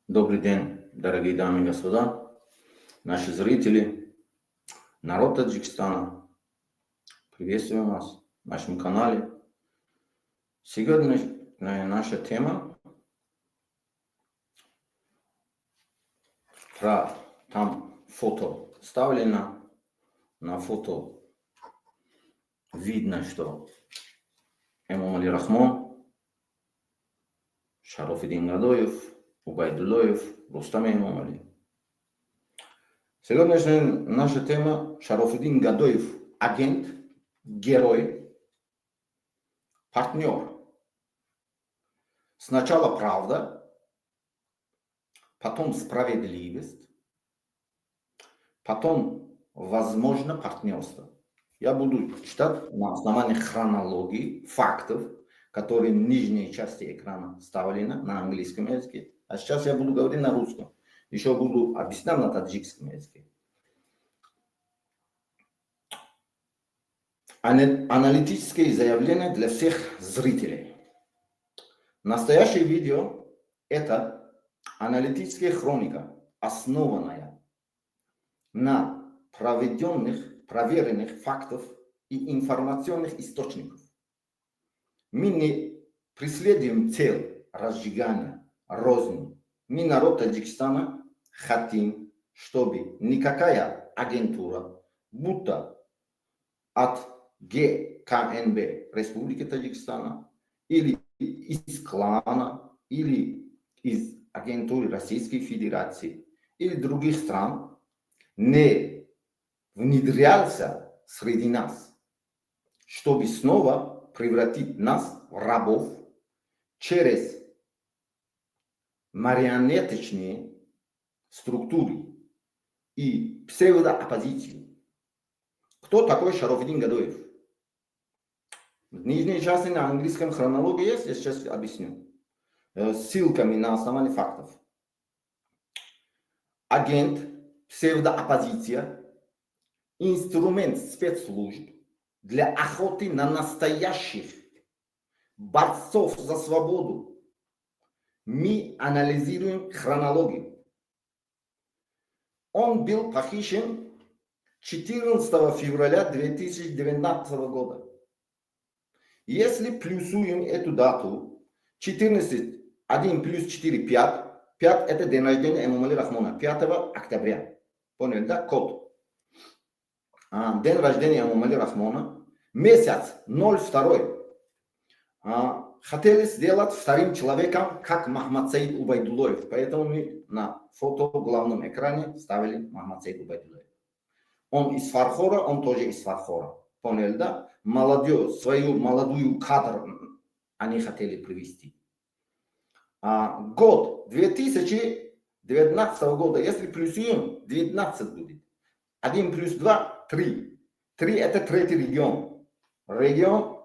Добрый день, дорогие дамы и господа, наши зрители, народ Таджикистана. Приветствуем вас на нашем канале. Сегодняшняя наша тема про там фото вставлено. На фото видно, что Эмомали Рахмон, Шарафиддин Гадоев, Убайдуллоев, Рустам Эмомали. Сегодняшняя наша тема Шарафиддин Гадоев, агент, герой, партнер. Сначала правда, потом справедливость, потом, возможно, партнерство. Я буду читать на основании хронологии фактов, которые в нижней части экрана вставлены на английском языке. А сейчас я буду говорить на русском. Еще буду объяснять на таджикском языке. Аналитические заявления для всех зрителей. Настоящее видео – это аналитическая хроника, основанная на проверенных фактов и информационных источников. Мы не преследуем цель разжигания розни. Мы, народ Таджикистана, хотим, чтобы никакая агентура, будто от ГКНБ Республики Таджикистана, или из клана, или из агентуры Российской Федерации, или других стран, не внедрялся среди нас, чтобы снова превратить нас в рабов через марионеточные структуры и псевдооппозицию. Кто такой Шарафиддин Гадоев? В нижней части на английском хронологии есть, я сейчас объясню. Ссылками на основании фактов. Агент, псевдооппозиция, инструмент спецслужб для охоты на настоящих борцов за свободу. Мы анализируем хронологию. Он был похищен 14 февраля 2019 года. Если плюсуем эту дату, 14, 1 плюс 4, 5, 5 это день рождения Эмомали Рахмона, 5 октября. Поняли, да? Код. День рождения Эмомали Рахмона, месяц 02. Хотели сделать вторым человеком, как Махмад Саид Убайдуллоев. Поэтому мы на фото в главном экране ставили Махмад Саид Убайдуллоев. Он из Фархора, он тоже из Фархора. Поняли, да? Молодежь, свою молодую кадр они хотели привести. Год 2019 года, если плюсуем, 19 будет. 1 плюс 2, 3. 3 это третий регион. Регион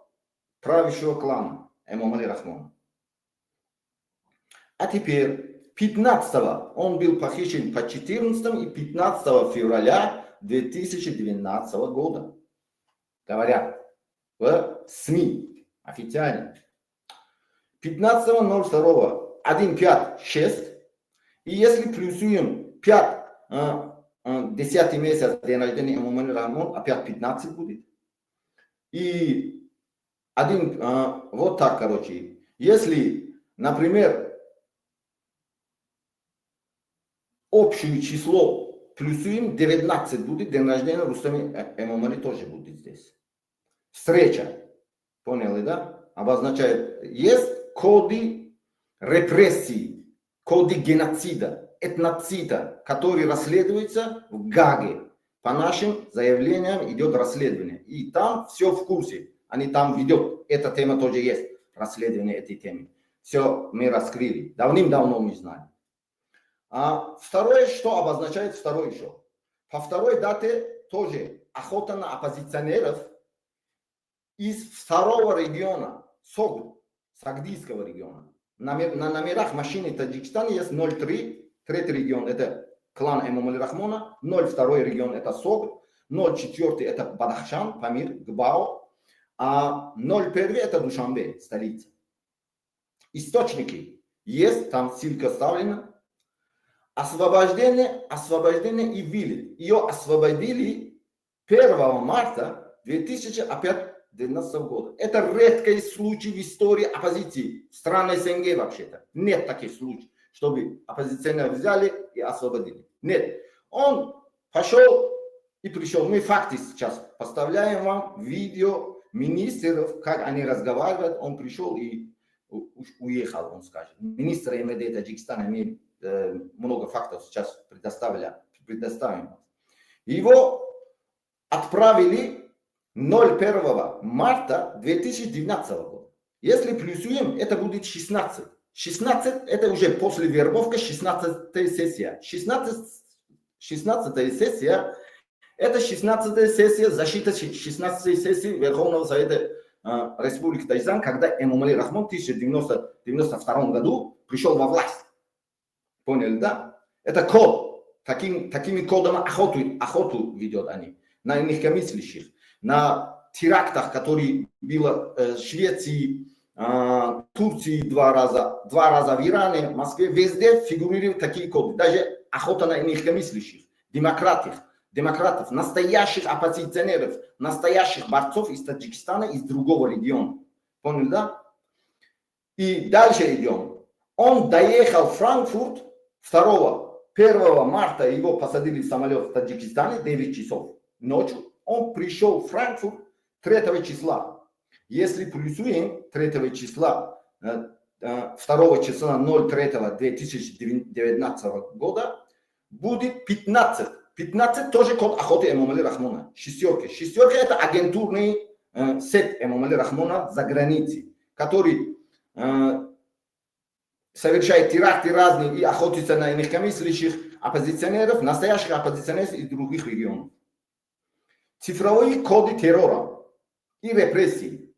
правящего клана Эмомали Рахмона. А теперь 15 он был похищен по 14 и 15 февраля 2019 года. Говорят в СМИ официально. 15.02 1, 5, 6. И если плюсуем 5, 10 месяц день рождения Эмомали Рахмона, опять 15 будет. И один, вот так, короче. Если, например, общее число плюсуем, 19 будет, день рождения Рустама Эмомали тоже будет здесь. Встреча. Поняли, да? Обозначает, есть коды репрессий, коды геноцида, этноцида, которые расследуются в Гаге. по нашим заявлениям идет расследование. И там все в курсе. Они там ведут. Эта тема тоже есть. Расследование этой темы. Все мы раскрыли. Давным-давно мы знаем. А второе, что обозначает второй еще? По второй дате тоже охота на оппозиционеров из второго региона, Сагдийского региона. На номерах машины Таджикистана есть 03, третий регион это клан Эмомали Рахмона, 02 регион это Сог, 04 это Бадахшан, Памир, Гбао, а 01 это Душанбе, столица. Источники есть, там ссылка вставлена. Освобождение и вылет. Ее освободили 1 марта 2012 года. Это редкий случай в истории оппозиции. В стране СНГ вообще-то. Нет таких случаев, чтобы оппозиционеров взяли и освободили. Нет. Он пошел и пришел. Мы факты сейчас поставляем вам видео министров, как они разговаривают. Он пришел и уехал, он скажет. Министр МВД Таджикистана имеет много фактов сейчас предоставим. Его отправили 01 марта 2019 года. Если плюсуем, это будет 16. 16 это уже после вербовки 16-я сессия. 16-я сессия это 16-я сессия защиты 16-й сессии Верховного Совета Республики Таджикистан, когда Эмомали Рахмон в 1992 году пришел во власть. Поняли, да? Это код. Такими кодами охоту ведет они. На инакомыслящих. На терактах, которые было в Швеции, Турции два раза в Иране, в Москве. Везде фигурируют такие коды. Даже охота на инакомыслящих. Демократов, настоящих оппозиционеров, настоящих борцов из Таджикистана, из другого региона. Поняли, да? И дальше идем. Он доехал в Франкфурт 1 марта, его посадили в самолет в Таджикистане 9 часов ночью. Он пришел в Франкфурт 3 числа. Если плюсуем 3 числа, 2 числа 03-2019 года, будет 15. 15 тоже код охоты Эмомали Рахмона. Шестерка. Шестерка это агентурный сет Эмомали Рахмона за границей, который совершает теракты разные и охотится на инакомыслящих оппозиционеров, настоящих оппозиционеров из других регионов. Цифровые коды террора и репрессий.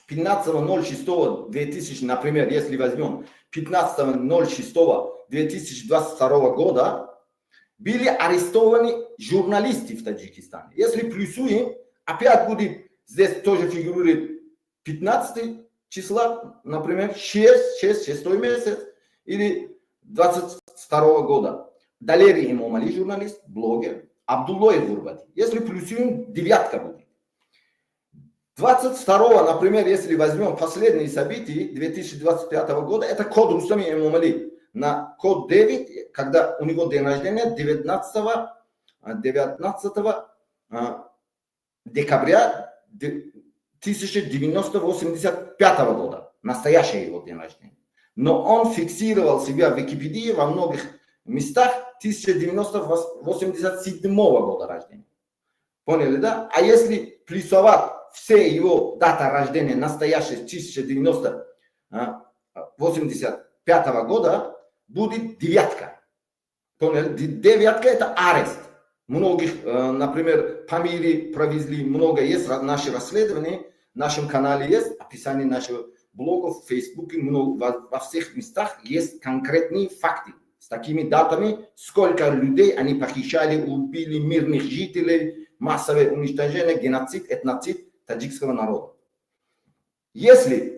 15.06.2000, например, если возьмем 15.06.2022 года, были арестованы журналисты в Таджикистане. Если плюсуем, опять будет, здесь тоже фигурирует 15 числа, например, 6 месяц или 22 года. Далери Эмомали, журналист, блогер, Абдуллоев Гурбати. Если плюсуем, девятка будет. 22, например, если возьмем последние события 2025 года, это код Рустами Эмомали. На код 9, когда у него день рождения, 19 декабря 1985 года. Настоящий его день рождения. Но он фиксировал себя в Википедии во многих местах 1987 года рождения. Поняли, да? А если плюсовать все его дата рождения настоящие 1985 года, будет девятка. Поняли? Девятка это арест. Многих, например, по мире провезли, много есть наши расследования, в нашем канале есть описание нашего блога, в Фейсбуке, во всех местах есть конкретные факты с такими датами, сколько людей они похищали, убили мирных жителей, массовое уничтожение, геноцид, этноцид таджикского народа. Если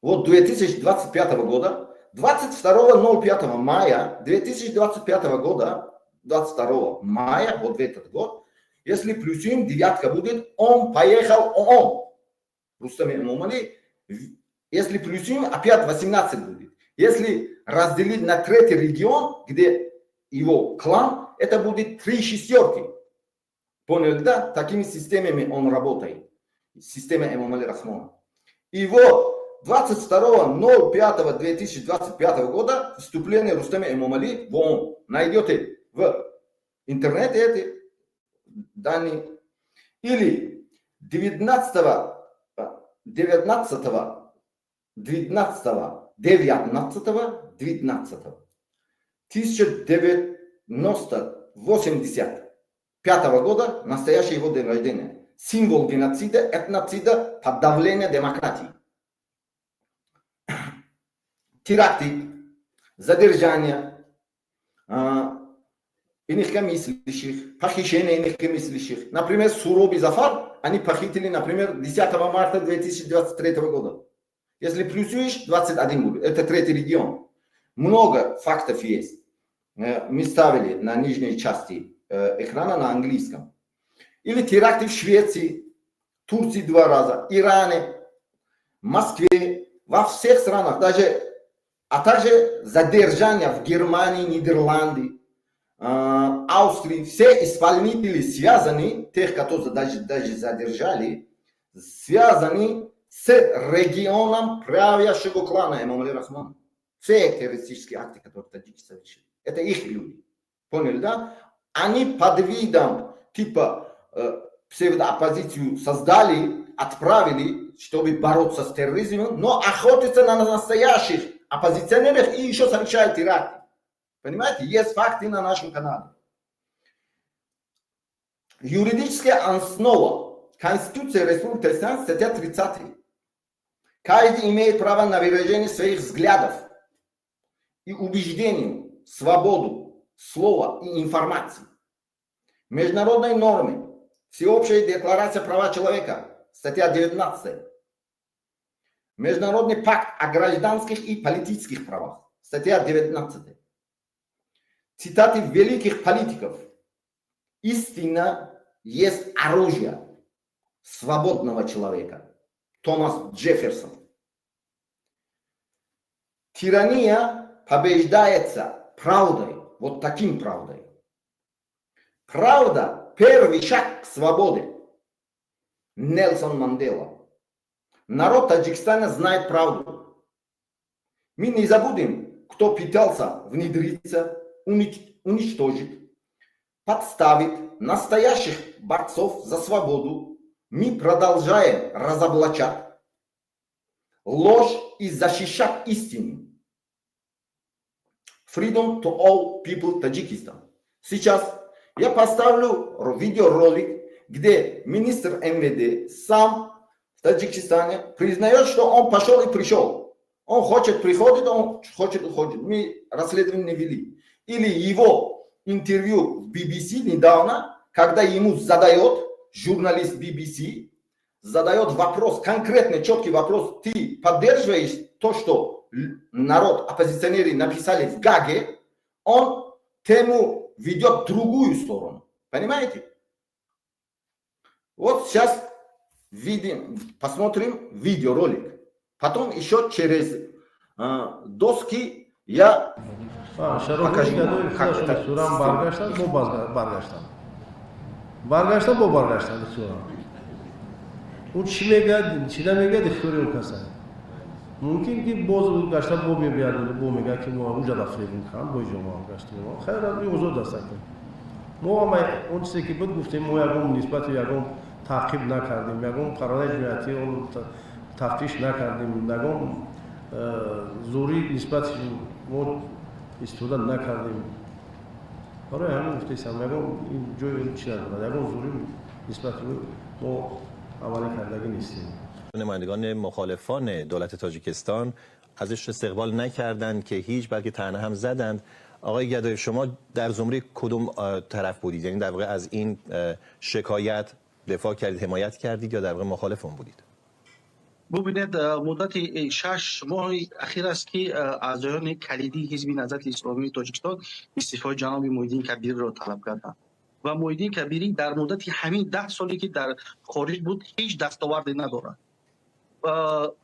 вот 2025 года, 22.05 мая 2025 года, 22 мая, вот в этот год, если плюсуем, девятка будет, он поехал, Рустами Эмомали, если плюсуем, опять 18 будет. Если разделить на третий регион, где его клан, это будет 3 шестерки. Поняли, да? Такими системами он работает. Система Эмомали Рахмона. И вот 22.05.2025 года вступление Рустами Эмомали в ООН. Найдете в интернете Дани, или 19 1985 года настоящий его день рождения. Символ геноцида, этноцида, подавления демократии. Теракты, задержания, инакомыслящих, похищение инакомыслящих. Например, Суроби Зафар, они похитили, например, 10 марта 2023 года. Если плюсуешь, 21 будет. Это третий регион. Много фактов есть. Мы ставили на нижней части экрана на английском. Или теракты в Швеции, Турции 2 раза, Иране, Москве, во всех странах, а также задержания в Германии, Нидерланды, Австрии. Все исполнители связаны, тех, которые даже задержали, связаны с регионом правящего клана Эмомали Рахман. Все террористические акты, которые таджики совершили. Это их люди. Поняли, да? Они под видом типа псевдооппозицию создали, отправили, чтобы бороться с терроризмом, но охотятся на настоящих оппозиционеров и еще совершают теракты. Понимаете? Есть факты на нашем канале. Юридическая основа Конституции Республики Татарстан, статья 30. Каждый имеет право на выражение своих взглядов и убеждений, свободу слова и информации. Международные нормы. Всеобщая декларация права человека, статья 19. Международный пакт о гражданских и политических правах, статья 19. Цитаты великих политиков. Истина есть оружие свободного человека. Томас Джефферсон. Тирания побеждается правдой. Вот таким правдой. Правда – первый шаг к свободе. Нельсон Мандела. Народ Таджикистана знает правду. Мы не забудем, кто пытался внедриться, уничтожить, подставить настоящих борцов за свободу. Мы продолжаем разоблачать ложь и защищать истину. Freedom to all people Tajikistan. Сейчас я поставлю видеоролик, где министр МВД сам в Таджикистане признает, что он пошел и пришел. Он хочет приходит, он хочет уходит. Мы расследование не вели. Или его интервью в BBC недавно, когда ему задает журналист BBC, задает вопрос, конкретный, четкий вопрос, ты поддерживаешь то, что народ, оппозиционеры написали в Гаге, он тему ведет другую сторону. Понимаете? Вот сейчас посмотрим видеоролик. Потом еще через доски я покажу, как это баргаштан бо баргаштан он чӣ мегӯяд чӣ намегӯяд ихтиёри он каса мумкин ки боз гашта бо мебиярд бо мегӯяд ки мо унҷа дафреб мекунам бо иҷо мо гаштем хайр ин озод аст аки мо ҳама он чизе ки буд гуфтем мо ягон нисбати ягон таъқиб накардем ягон парванаи ҷиноятӣ он тафтиш накардем ягон зӯрӣ нисбати мо истифода накардем برای همین گفتم ягон جای چی ندارد ягон زوری نسبت ما عمل کردگی نیستیم. نمایندگان مخالفان دولت تاجیکستان ازش استقبال نکردند که هیچ بلکه طعنه هم زدند. آقای گدایی شما در زمره کدوم طرف بودید؟ یعنی در واقع از این شکایت دفاع کردید، حمایت کردید یا در واقع مخالف اون بودید؟ ببینید مدت 6 ماه اخیر است که اعضایان کلیدی حزب نهضت اسلامی تاجیکستان استعفای جناب محیدین کبیری را طلب کردند و محیدین کبیری در مدت همین 10 سالی که در خارج بود هیچ دستاوردی ندارد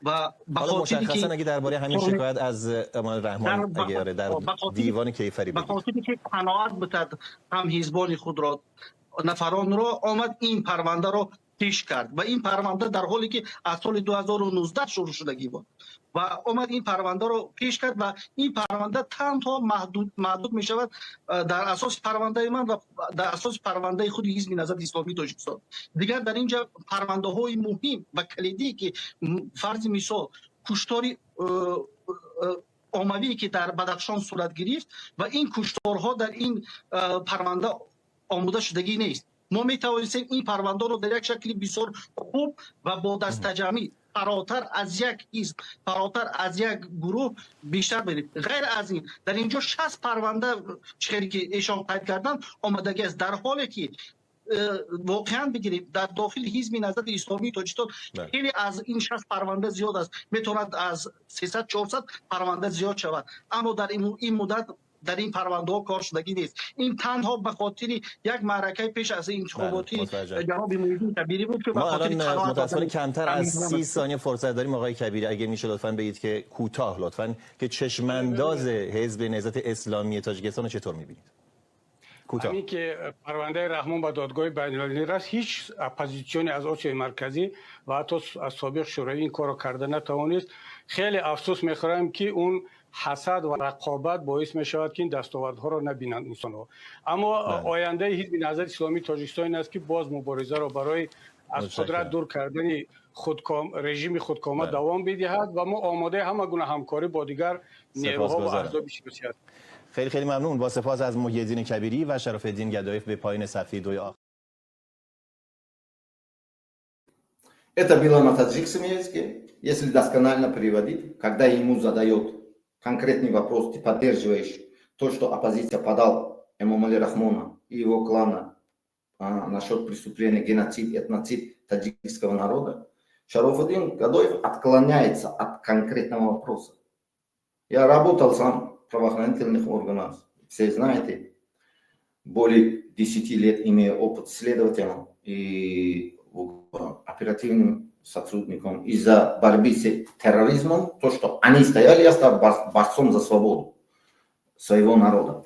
و مشخصا اگه درباره همین شکایت از امان رحمان اگه در دیوان کیفری بگید بخاطری که قناعت بکرد هم حزبان خود را نفران را آمد این پرونده را پیش کرد و این پرونده در حالی که از سال 2019 شروع شدگی بود و اومد این پرونده رو پیش کرد و این پرونده تنها محدود می شود در اساس پرونده من و در اساس پرونده خود حزب نهضت اسلامی تاجیکستان. دیگر در اینجا پرونده های مهم و کلیدی که فرض مثال کشتاری عمومی که در بدخشان صورت گرفت و این کشتارها در این پرونده آموده شدگی نیست. ما می توانستیم این پرونده رو در یک شکل بسیار خوب و با دست جمعی فراتر از یک حزب، فراتر از یک گروه بیشتر بریم. غیر از این در اینجا 60 پرونده چیزی که ایشان قید کردن آمدگی است، در حالی که واقعا بگیریم در داخل حزب نهضت اسلامی تاجیکستان خیلی از این 60 پرونده زیاد است، میتواند از 300 400 پرونده زیاد شود، اما در این مدت در این پرونده ها کار شدگی نیست. این تنها به خاطر یک معرکه پیش از انتخاباتی جناب محیدین کبیری بود که ما الان متاسفانه کمتر از 30 ثانیه فرصت داریم. آقای کبیری اگه میشه لطفاً بگید که کوتاه لطفاً که چشمانداز حزب نهضت اسلامی تاجیکستان رو چطور می‌بینید؟ کوتاه. همین که پرونده رحمان به دادگاه بین‌المللی رسید، هیچ اپوزیسیونی از اوج مرکزی و حتی از سابق شورای این کارو کرده نتوانست. خیلی افسوس می‌خورم که اون حسد و رقابت باعث می شود که این دستاوردها را نبینند انسان‌ها. اما آینده حزب نهضت اسلامی تاجیکستان این است که باز مبارزه را برای از قدرت دور کردن رژیم خودکامه دوام بدهد و ما آماده همه گونه همکاری با دیگر نیروها و احزاب سیاسی هستیم. خیلی خیلی ممنون. با سپاس از محیدین کبیری و شرف الدین گدایف به پایان صفحه 2 آخر. Это было на таджикском языке. Если досконально переводить, когда ему задает конкретный вопрос, ты поддерживаешь то, что оппозиция подал Эмомали Рахмона и его клана насчет преступления геноцид, этноцид таджикского народа, Шараф-ад-Дин Гадаев отклоняется от конкретного вопроса. Я работал сам в правоохранительных органах, все знаете, более 10 лет имею опыт следователем и оперативным сотрудником из-за борьбы с терроризмом, то, что они стояли, я стал борцом за свободу своего народа.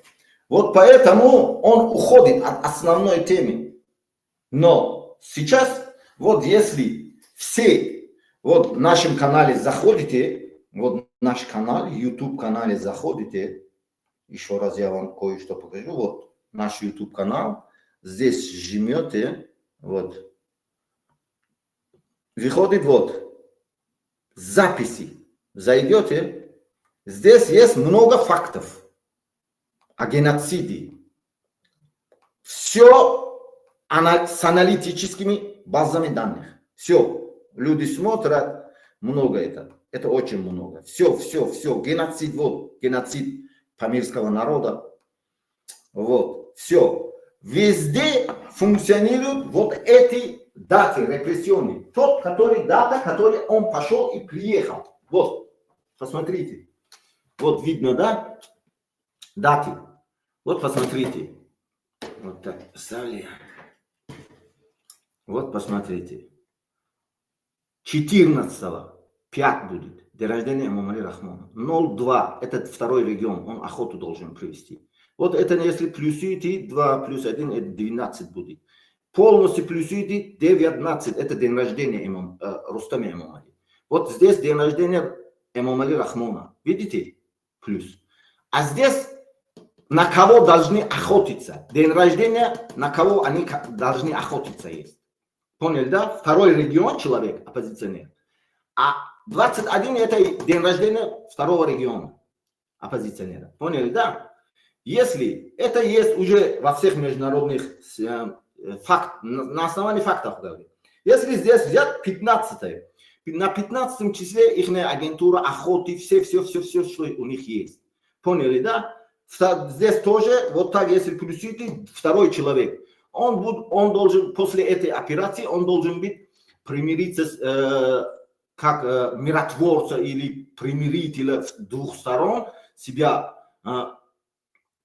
Вот поэтому он уходит от основной темы. Но сейчас, вот если все вот в нашем канале заходите, вот наш канал, YouTube канале заходите, еще раз я вам кое-что покажу, вот наш YouTube канал, здесь жмете, вот, выходит вот записи, зайдете, здесь есть много фактов о геноциде, все с аналитическими базами данных, все, люди смотрят, много это очень много, все, геноцид, вот, геноцид памирского народа, вот, все, везде функционируют вот эти даты репрессионные. Тот, дата, который он пошел и приехал. Вот, посмотрите. Вот видно, да? Даты. Вот посмотрите. Вот так писали. Вот посмотрите. 14-го 5 будет. День рождения Эмомали Рахмона. 02. Это второй регион. Он охоту должен провести. Вот это если плюсуете 2 плюс 1, это 12 будет. Полностью плюсуете 19. Это день рождения Рустама Эмомали. Вот здесь день рождения Эмомали Рахмона. Видите? Плюс. А здесь на кого должны охотиться. День рождения, на кого они должны охотиться есть. Поняли, да? Второй регион человек, оппозиционер. А 21 это день рождения второго региона оппозиционера. Поняли, да? Если это есть уже во всех международных на основании фактов говорю. Если здесь взять 15-е, на 15 числе их агентура охоты, все, что у них есть. Поняли, да? Здесь тоже, вот так, если плюсуете, второй человек. Он должен, после этой операции, он должен быть примириться как миротворца или примирителя двух сторон, себя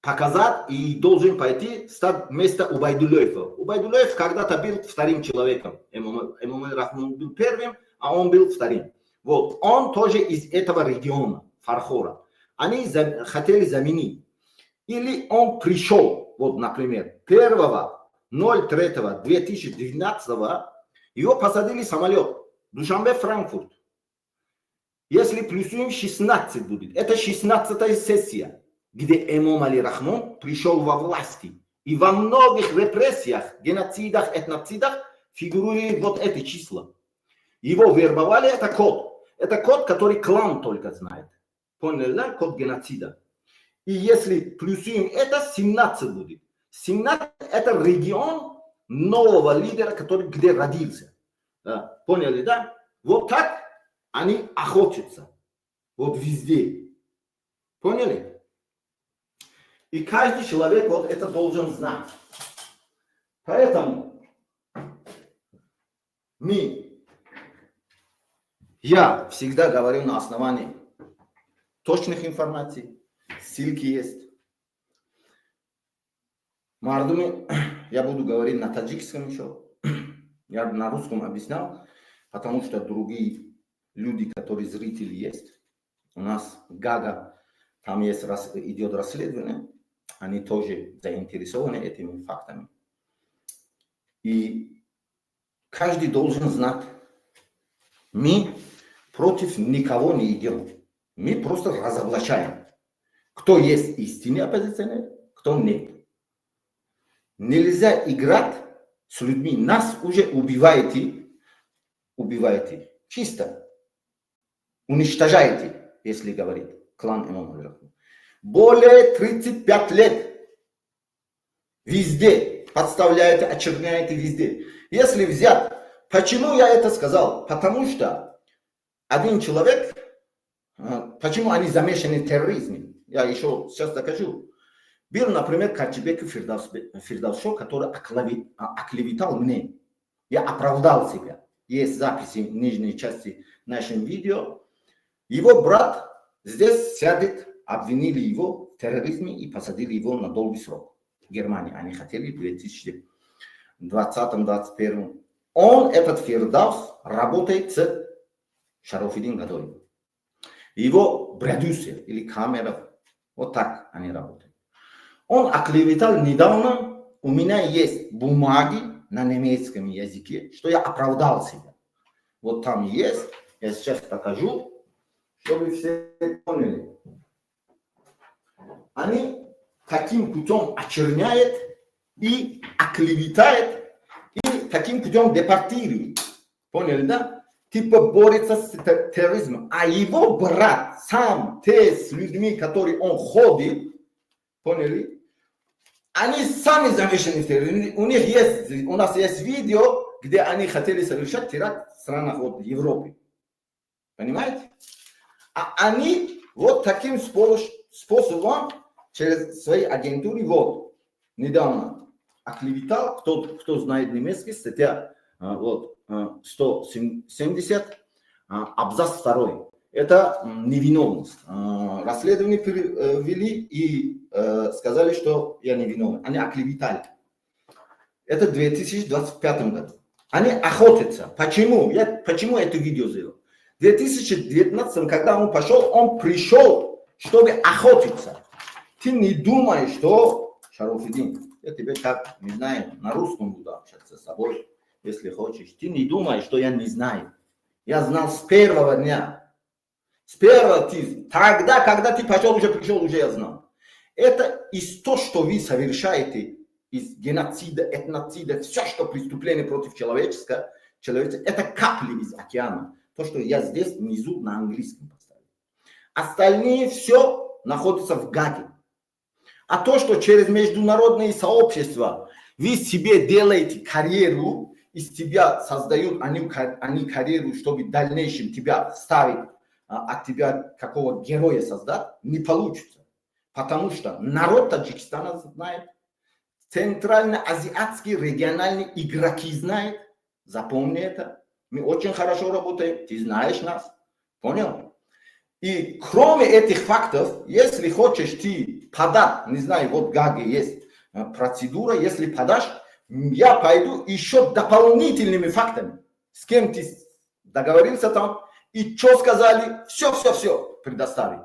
показать и должен пойти стать вместо Убайдуллаева. Убайдуллаев когда-то был вторым человеком. Эмомали Рахмон был первым, а он был вторым. Вот, он тоже из этого региона, Фархора. Они хотели заменить. Или он пришел, вот, например, 1.03.2012 Его посадили в самолет. Душанбе, Франкфурт. Если плюсуем 16 будет. Это 16-я сессия, где Эмом Али Рахмон пришел во власти. И во многих репрессиях, геноцидах, этноцидах фигурируют вот эти числа. Его вербовали, это код. Это код, который клан только знает. Поняли, да? Код геноцида. И если плюсуем это, 17 будет. 17 это регион нового лидера, который где родился. Да. Поняли, да? Вот так они охотятся. Вот везде. Поняли? И каждый человек вот это должен знать. Поэтому я всегда говорю на основании точных информаций, ссылки есть. Мардуми, я буду говорить на таджикском еще. Я на русском объяснял, потому что другие люди, которые зрители есть. У нас Гага, там есть, идет расследование. Они тоже заинтересованы этими фактами. И каждый должен знать, мы против никого не идем. Мы просто разоблачаем, кто есть истинный оппозиционер, кто нет. Нельзя играть с людьми. Нас уже убиваете. Чисто. Уничтожаете, если говорит клан Эмом Али Рахмон. Более 35 лет. Везде подставляете, очерняете везде. Если взять, почему я это сказал? Потому что один человек, почему они замешаны в терроризме? Я еще сейчас докажу. Был, например, Качибек Фирдавшо, который оклеветал мне. Я оправдал себя. Есть записи в нижней части нашего видео. Его брат здесь сядет, обвинили его в терроризме и посадили его на долгий срок. В Германии. Они хотели в 2020-2021. Он, этот Фирдавс, работает с Шарафиддин Гадоевым. Его продюсер или камера, вот так они работают. Он оклеветал недавно, у меня есть бумаги на немецком языке, что я оправдал себя. Вот там есть, я сейчас покажу, чтобы все поняли. Они таким путем очерняют и оклеветают, и таким путем депортируют. Поняли, да? Типа борется с терроризмом. А его брат сам, те с людьми, которые он ходит, поняли? Они сами замешаны в терроризме. У нас есть видео, где они хотели совершать теракт в странах вот, Европы. Понимаете? А они вот таким способом через свои агентуры вот недавно оклеветал, кто знает немецкий, статья вот 170, абзац 2. Это невиновность. Расследование вели и сказали, что я невиновен. Они оклеветали. Это в 2025 году. Они охотятся. Почему? Почему это видео сделал? В 2019, когда он пошел, он пришел, чтобы охотиться. Ты не думай, что, Шарафиддин, я тебе так, не знаю, на русском буду общаться с тобой, если хочешь. Ты не думай, что я не знаю. Я знал с первого дня. С первого тогда, когда ты пошел, уже пришел, уже я знал. Это из того, что вы совершаете, из геноцида, этноцида, все, что преступление против человечества, это капли из океана. То, что я здесь внизу на английском поставил. Остальные все находятся в Гаге. А то, что через международные сообщества вы себе делаете карьеру, из тебя создают они карьеру, чтобы в дальнейшем тебя ставить, от тебя какого героя создать, не получится. Потому что народ Таджикистана знает, центральноазиатские региональные игроки знают, запомни это. Мы очень хорошо работаем, ты знаешь нас, понял? И кроме этих фактов, если хочешь ты подать, не знаю, вот в Гаге есть процедура, если подашь, я пойду еще дополнительными фактами. С кем ты договорился там, и что сказали, все предоставить.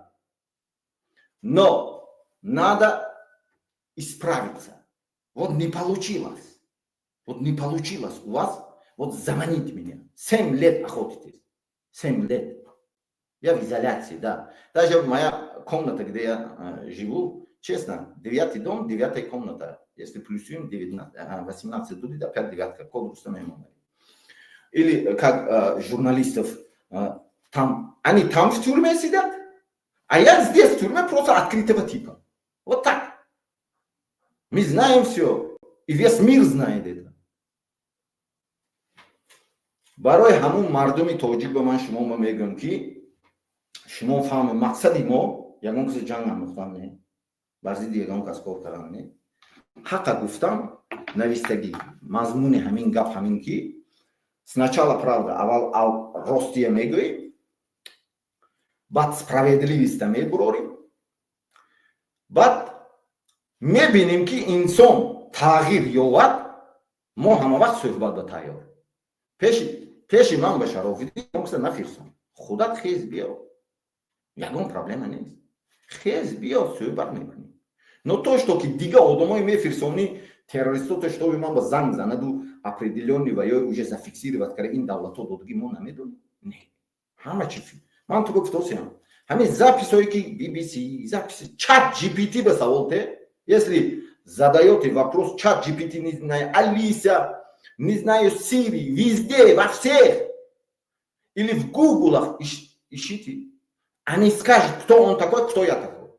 Но надо исправиться. Вот не получилось. У вас вот заманить меня. 7 лет охотитесь. 7 лет. Я в изоляции, да. Даже моя комната, где я живу, честно, 9-й дом, 9-я комната. Если плюсуем 18 дудит, опять девятка. Код Рустама Эмомали. Или как журналистов, там, они там в тюрьме сидят, а я здесь в тюрьме просто открытого типа. Вот так. Мы знаем все. И весь мир знает это. برای همون مردم توجیه به من شما میگم که شما فهم مقصدی ما یگان کسی جنگ هم مختم نه بعضی دیگران کس کار کردن نه حق گفتم نویستگی مضمون همین گپ همین که сначала правда اول راستیه میگوییم بعد справедливость میبریم بعد میبینیم که انسان تغییر یابد ما همه وقت صحبت به تیار پیش من به شرافتی مقصد نفرسم خودت خیز بیا یگان پرابلم نیست خیز بیا صحبت میکنیم но то что که دیگه آدمای میفرسونی террористов то что من با زنگ زند و определенный و یا уже зафиксировать کرده این دولت ها دادگی ما نمیدونیم نه همه چی من تو گفتم همین записایی که BBC записи чат GPT به саволте если задаете вопрос чат GPT не знаю Алиса не знаю Siri везде во всех или в Google ищите они скажут кто он такой кто я такой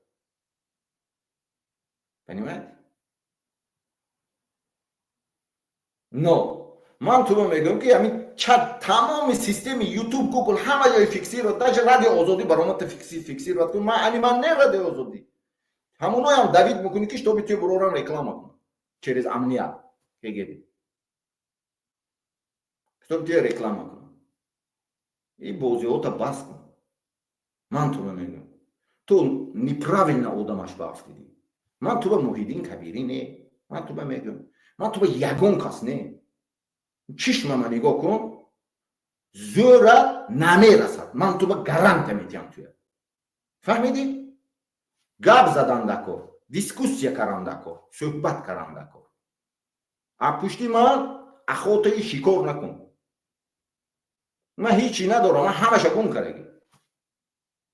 понимаете но من تو میگم که همین چت تمام سیستم یوتیوب گوگل همه جای فیکسیرد даже رادیو آزادی برامت فیکسیرد که من نه رادیو آزادی همونو هم давить میکنی که чтобы ты بروران реклама کنی через амния КГБ чтобы ты реклама کنی این بازی‌ها бас کن من تو میگم تو неправильно آدمش بافتیدی من تو به محیدین کبیری نه من تو میگم من تو به یگان کس نه چشم من نگاه کن زورت نمیرسد من تو به گارانت میتیم توی فهمیدی گپ زدن نکن دیسکوسیا کردن نکن صحبت کردن نکن پشتی من اخوته شکار نکن من هیچی ندارم من همش گم کردم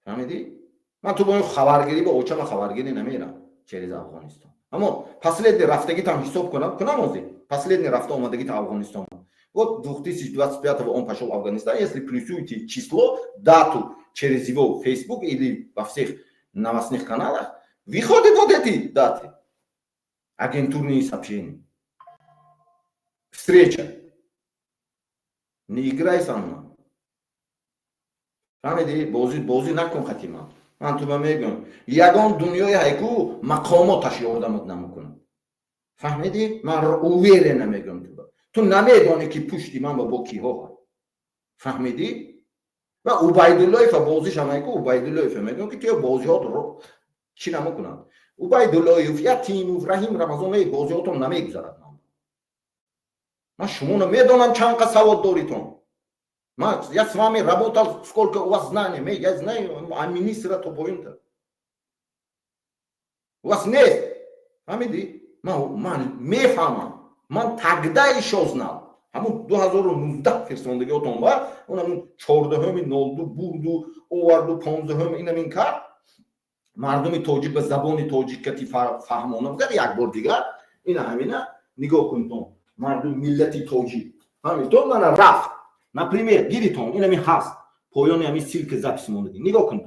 فهمیدی من تو با خبرگیری با اوچم خبرگیری نمیرم через افغانستان اما последний رفتگی там حساب کنم اوزی последний رفته اومدگی تا افغانستان вот 2025 он пошел в Афганистан если плюсуете число дату через его Facebook или во всех новостных каналах выходит вот эти даты агентурные сообщения встреча не играй со мной فهمیدی بازی نکن خطیما من تو میگم یگان دنیای هایکو مقاماتش یادمت نمیکنم فهمیدی من اویره نمیگم تو نمیدونی که پشتی من با کیها فهمیدی و عبیدالله بازیش هم هایکو عبیدالله میگم که تو بازی ها رو چی نمیکنم عبیدالله یا تیم رحیم رمضان بازی ها تو نمیگذارد من شما نمیدونم چند قد سواد داریتون Макс, я с вами работал, сколько у вас знаний, я знаю, а министра то поинта. У вас нет, фамиди, man мефама, man тогда еще знал. Хамун 2019 ферсондеги отон ба, он хамун 14 нолду бурду, оварду 15 инамин кард. مردم توجیک به زبان توجیکتی فهمانه بگرد یک بار دیگر این همینه نگاه کنید مردم ملتی توجیک همینطور من رفت например گیریتون این همین هست پایان همین سیلک زپس موندگی نگاه کنید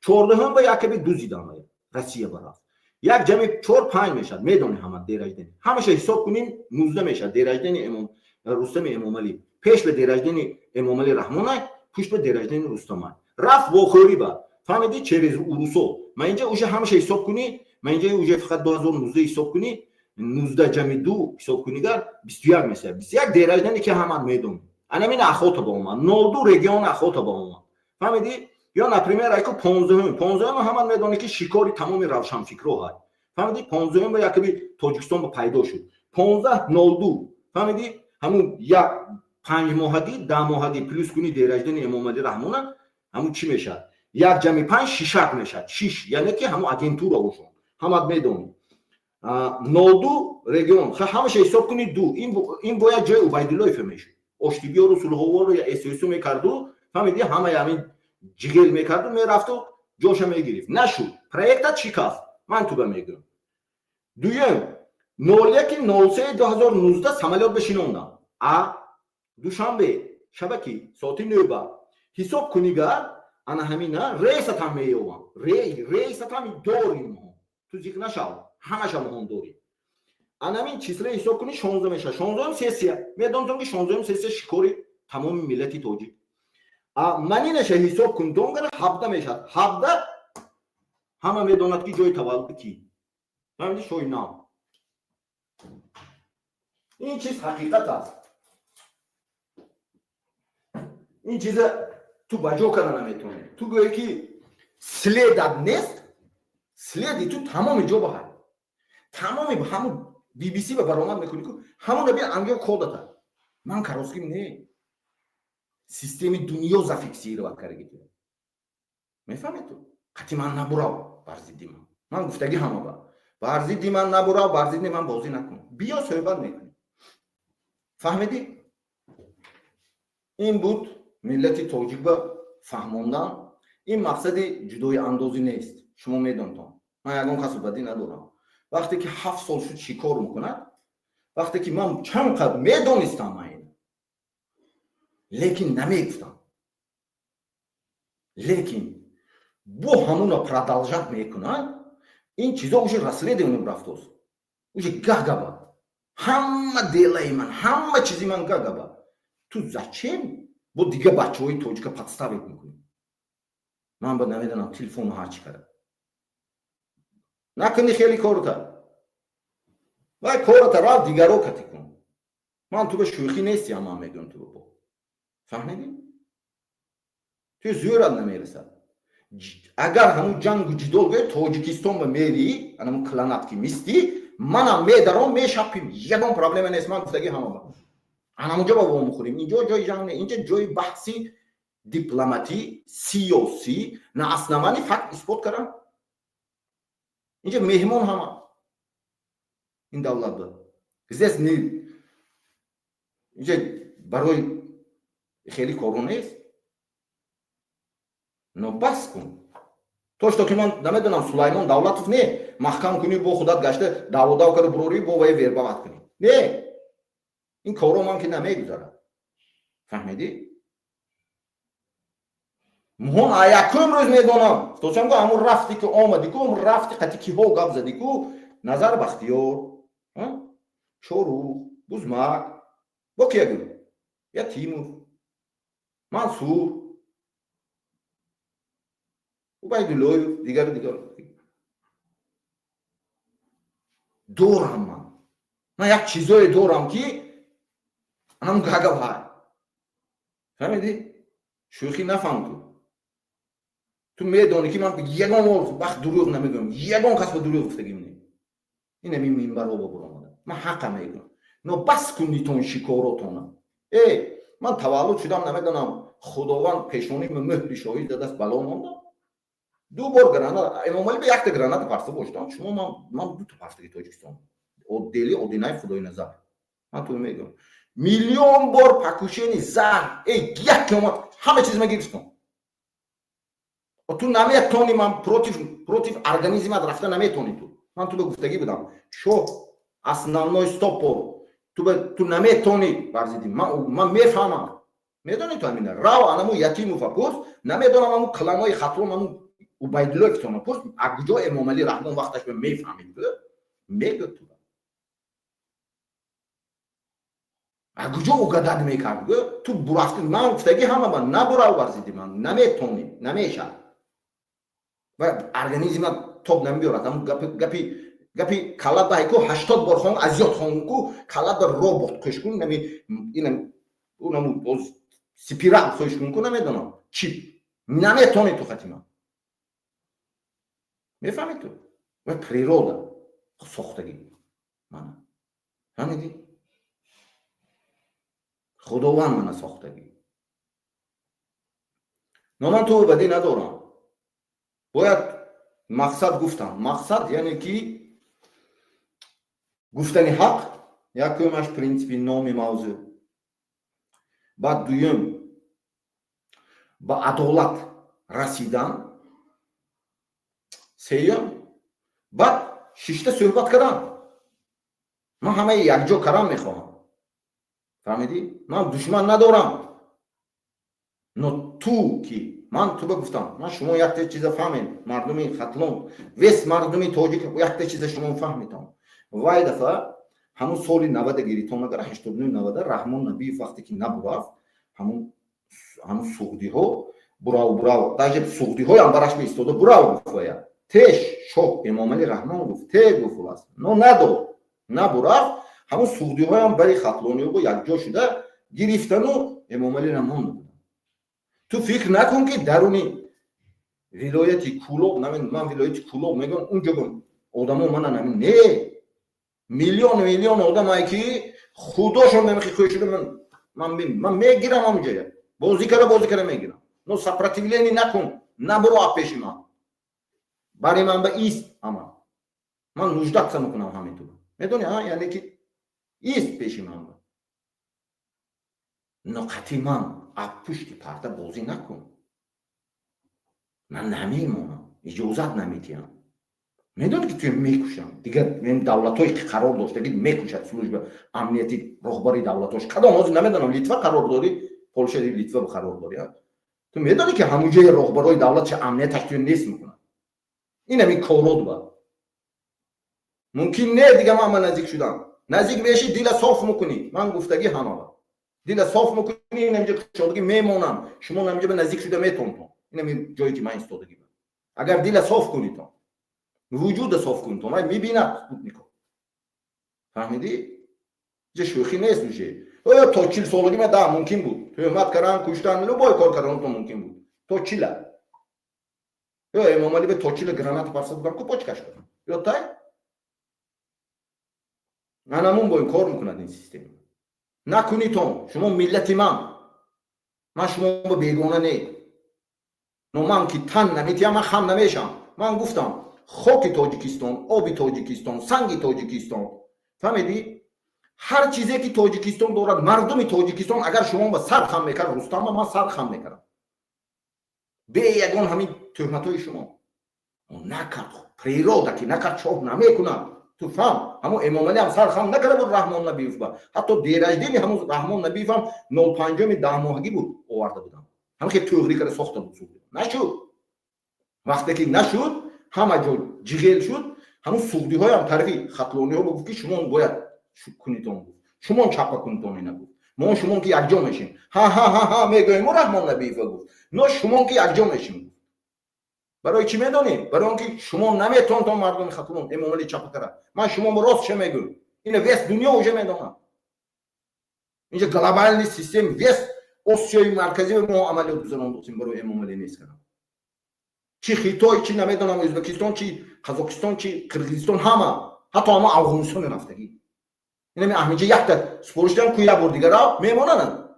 14 با یکی دوزیدن روسیه برافت یک جمع 4-5 میشد میدونی همه دیراجدنی همشه حساب کنین 19 میشد دیراجدنی امام رستم امامعلی پیش به دیراجدنی امامعلی رحمانه پشت به دیراجدنی رستم رفت واخوری با فهمیدی через اروسو من اینجا اوج همشه حساب کنی من اینجا اوج فقط 2019 حساب کنی 19 جمع 2 حساب کنی گر 21 میشه 21 دیراجدنی که همه میدون انا من اخوت با من 02 رگیون اخوت با من فهمیدی یا например ایکو 15 همه میدونه که شکاری تمام روشن فکرو های فهمیدی 15 با یکی تاجیکستان با پیدا شد 15 02 فهمیدی همون یا 5 ماهگی 10 ماهگی پلس کنی دیراجدنی امامعلی رحمانه همون چی میشه یک جمع 5 شیشک میشد 6 یعنی که همون آجنتور اوشون همه میدونی 02 رگیون همش حساب کنید 2 این باید جای عبیدالله میشه اشتیبیو رو سلوهو رو یا اسوسو میکردو فهمیدی همه همین جگل میکردو میرفت و جوش میگرفت نشد پروژه چی کاست من تو میگم دویم 01/03/2019 самолет بشینوندم دوشنبه شبکی ساعتی 9 حساب کنیگر انا همینا ریست هم میوام ریست هم داریم تو ذکر نشو همش هم داریم انا این چیزله حساب کنی 16 میشه 16 سیسیه میدونم که 16 سیسیه شکوری تمام ملتی توجی منی نشه حساب کن دونگر 17 میشه 17 همه میدونند که جای تولد کی فهمیدی شوی نام این چیز حقیقت است این چیز تو بجو کردن نمیتونی تو گویی که سلیدت نیست سلیدی تو تمام جو بخیر تمامی با همون بی بی سی به برآمد میکنی که همون رو بیا انگار کودتا من کاروسکیم نه سیستم دنیا زفیکسی رو کاری گیره میفهمی تو قطعی من نبراو برزیدی من گفتگی همه با برزیدی من نبراو برزیدی من بازی نکن بیا صحبت میکنی فهمیدی این بود ملت تاجیک با فهموندن این مقصد جدای اندازی نیست شما میدونید من یکم کسب بدی ندارم وقتی که 7 سال شد چیکار میکنه وقتی که من چند قد میدونستم این لیکن نمیگفتم لیکن بو همون продолжать میکنه این چیزا اوش رسلیده اونم رفتوست اوش گاگابا همه دیلای من همه چیزی من گاگابا تو зачем бо дига бачаҳои тоҷика подставить мекунем ман ба намедонам телефону ҳарчи кардам накунди хеле корта вай корта рафт дигаро кати кун ман ту ба шӯхӣ нести ҳама мегӯям ту бо фаҳмидӣ ту зӯрат намерасад агар ҳамун ҷангу ҷидол гӯи тоҷикистон ба мерии анамун кланат ки мисти манам медаром мешапим ягон проблема нест ман гуфтаги ҳама ба анамуҷо ба вом мухӯрим инҷо ҷои ҷанг не инҷа ҷои баҳси дипломатӣ сиёсӣ наснамани факт исбот кардам инҷа меҳмон ҳама ин давлат ба здесь не инҷа барои хеле кору нест но бас кун то ки ман намедонам сулаймон давлатов не маҳкам кунӣ бо худат гашта даводав карду бурорӣ бо вай вербават кунӣ не این کارو من که نمیگذارم فهمیدی؟ مهم یکم روز میدونم تو چون که همون رفتی که آمدی که همون رفتی قطعی که ها گب زدی که نظر بختیار چورو بزمک با کیا گرو یا تیمور منصور و بایدولوی دیگر دورم من یک چیزای دورم که анам гагав ҳай фаҳмидӣ шӯхӣ нафаҳм ту медонӣ ки ман ягон вақт дурӯғ намегӯям ягон кас ба дурӯғ гуфтагим не ин ҳамин минбарҳо ба буромада ман ҳақqa мегӯям но бас кунитон шикоротона ман таваллуд шудам намедонам худованд пешони муҳри шоҳӣ задаст бало мондам ду бор гранат эмомалӣ ба якта граната парса боштам шумо ман дута партаги тоҷикистон дели одинаи худоиназар ман ту мегӯям миллион бор покушени зар як киломат ҳама чиз ма гирифтам ту наметони ман против организмат рафта наметони ман ту ба гуфтагӣ будам шо основной стопор ту наметони барзиди ман мефаҳмам медони ту ҳамина рав анаму якимова пурс намедонам аму кланои хатром аму убайдуллоевтона пурс акуҷо эмомалӣ раҳмон вақташ мефаҳмид мегӯ ту акуҷо угадад мекард ту бурафти ман гуфтаги ҳама ман набурав барзиди ман наметонӣ намеша ва организмат тоб намебиёрад ҳамун гапи каладаҳку 80 бор хон азиёд хонку калада робот кӯшкун инам спирал сӯшкунку намедонам чип наметонӣ ту хати ман мефаҳмӣ ту ва природа сохтагӣ ман фаҳмидӣ خداوند من ساختگی но ман то бадӣ надорам бояд мақсад гуфтам мақсад яъне ки гуфтани ҳақ якумаш принципи номи мавзӯъ بعد دویم با عدالت رسیدن، سیوم بعد ششته صحبت کردن. من همه یک جا کردن میخواهم. فهمیدی؟ من دشمن ندارم. نه تو کی من تو بگفتم من شما یک چیز فهمید مردمی خطلون وست مردمی تاجیک یک چیز شما فهمیدم. وای دفعه همون سال 90 گیریتون اگر 89 90 رحمان نبی وقتی که نبود همون سعودی ها براو даже سعودی ها هم براش میستاده براو گفت تش شو امام علی رحمان گفت ته گفت واسه نو ندو نبرا همون سعودی ها هم برای خطلونی رو یک جا شده گرفتن و امام علی رحمان. تو فکر نکن که درونی ولایت کولوب من ولایت کولوب میگم اونجا گم آدمو من نمی نه میلیون آدمایی که خودشون نمیخواد کوشش من میگیرم اونجا بازی کرده میگیرم. نو سپراتیویلینی نکن نبرو پیش من برای من به ایست اما من نجدت سم میکنم همینطور میدونی ها یعنی که ایست پیش من نقطی من پشت پرده بازی نکن. من نمیمونم اجازت نمیدیم. میدونی که توی میکشم دیگه این دولتایی که قرار داشته که میکشد سلوجبه امنیتی رهبری دولتاش کدام از نمیدونم لیتوا قرار داری پولشا دی لیتوا قرار داری تو میدونی که همون جای رهبرای دولت چه امنیت توی نیست میکنن. این همین کارود با ممکن نه دیگه من نزدیک شدم نزدیک میشی دیل صاف میکنی من گفتگی همه دیل صاف میکنی اینجا شادگی میمونم شما نمیجا به نزدیک شده میتونم. این جایی که من ایستادگی بود. اگر دیل صاف کنی تو وجود صاف کنی تو من میبینم میکنم. فهمیدی؟ چه شوخی نیست میشه. تا 40 سالگی من ده ممکن بود. تهمت کردن کشتن لو بای کار کردن تو ممکن بود. تا 40 یا امام علی به تا 40 گرانات پرسه بودن کو پاچ کش کردن. یا تای منمون با این کار میکنن این سیستم. نکنی تو شما ملتی من شما با بیگانه نه. نو من که تن نمیتیم من خم نمیشم. من گفتم خاک تاجیکستان آب تاجیکستان سنگ تاجیکستان فهمیدی هر چیزی که تاجیکستان دارد مردم تاجیکستان اگر شما با سر خم میکرد رستم من سر خم میکردم به یگان همین تهمتای شما نکرد پریرادا که نکرد چاپ نمیکنم تو فهم همون امام علی هم سر خم نکرده بود رحمان نبی با حتی دیرجدین همون رحمان نبی فهم 05 10 ماهگی بود آورده بودم همون که توغری کرده ساخته بود نشد. وقتی که نشد همه جا جیغل شد همون سعودی های هم طرفی خطلانی ها بگفت که شما باید کنیتون بود شما چپا کنیتون اینا بود ما شما که یک جا میشیم ها میگویم رحمان نبی گفت نه شما که یک جا میشیم. برای چی میدونی؟ برای اینکه شما نمیتونید تا مردم خطلون امام علی چپا کرد. من شما راست چه میگم این وست دنیا اوجه میدونم اینجا گلوبال سیستم وست آسیای مرکزی به ما عملیات بزنم دوستیم برای امام علی نیست کردم چی خیتای چی نمیدونم ازبکستان چی قزاقستان چی قرقیزستان همه حتی همه افغانستان رفتگی این همین احمدی یک تا سپورشتن کویا بر دیگه را میمونن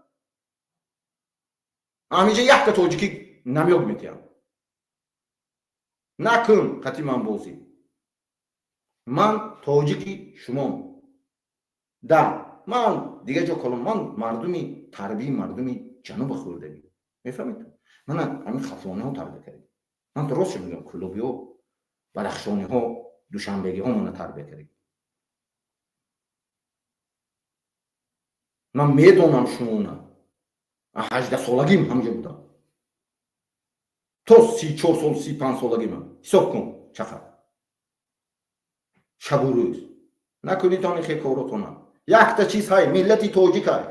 احمدی یک تا تاجیکی نمیاد میتیم نکن قطعی من بازی من تاجیکی شما در من دیگه جا کلم من مردمی تربی مردمی جنوب خوردگی میفهمید من همین خطلانه ها تربیه کردیم من درست میگم کلوبی ها بدخشانی ها دوشنبگی ها من تربیه کردیم. من میدونم شما نه 18 سالگیم همونجا بودم تا 34 سال 35 سالگی من حساب کن چقدر شب و روز نکنید تا میخوای کاراتون یک تا چیز های ملتی تاجیک های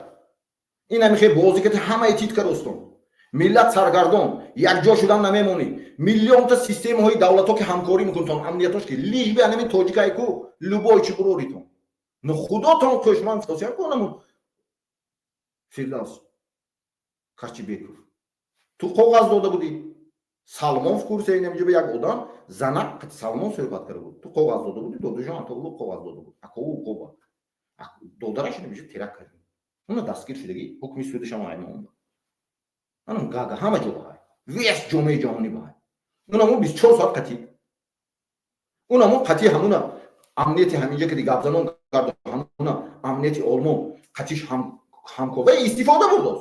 این میخوای بازی که همه تیت کرستون ملت سرگردان یک جا شدن نمیمونی میلیون تا سیستم های دولت ها که همکاری میکنن امنیتاش که لیج به همین تاجیک های کو لوبای چی بروریتون نه خداتون کشمن توصیه کنم فردوس کاچی بکو تو کاغذ داده بودی سلمان کورس اینجا به یک آدم زنق سلمان صحبت کرده بود تو کاغذ داده بودی دو جان تو کاغذ داده بود اکو کوبا دودرش نمیشه ترک کرد اون دستگیر شدگی حکمی سودش هم اون اون گاگا همه جا بای ویس جمعه جهانی بای اونمون 24 ساعت قطعی اونمون قطعی همون امنیتی همینجا که دیگه ابزنان کرد همون امنیتی آلمان قطعیش هم کوبه استفاده بود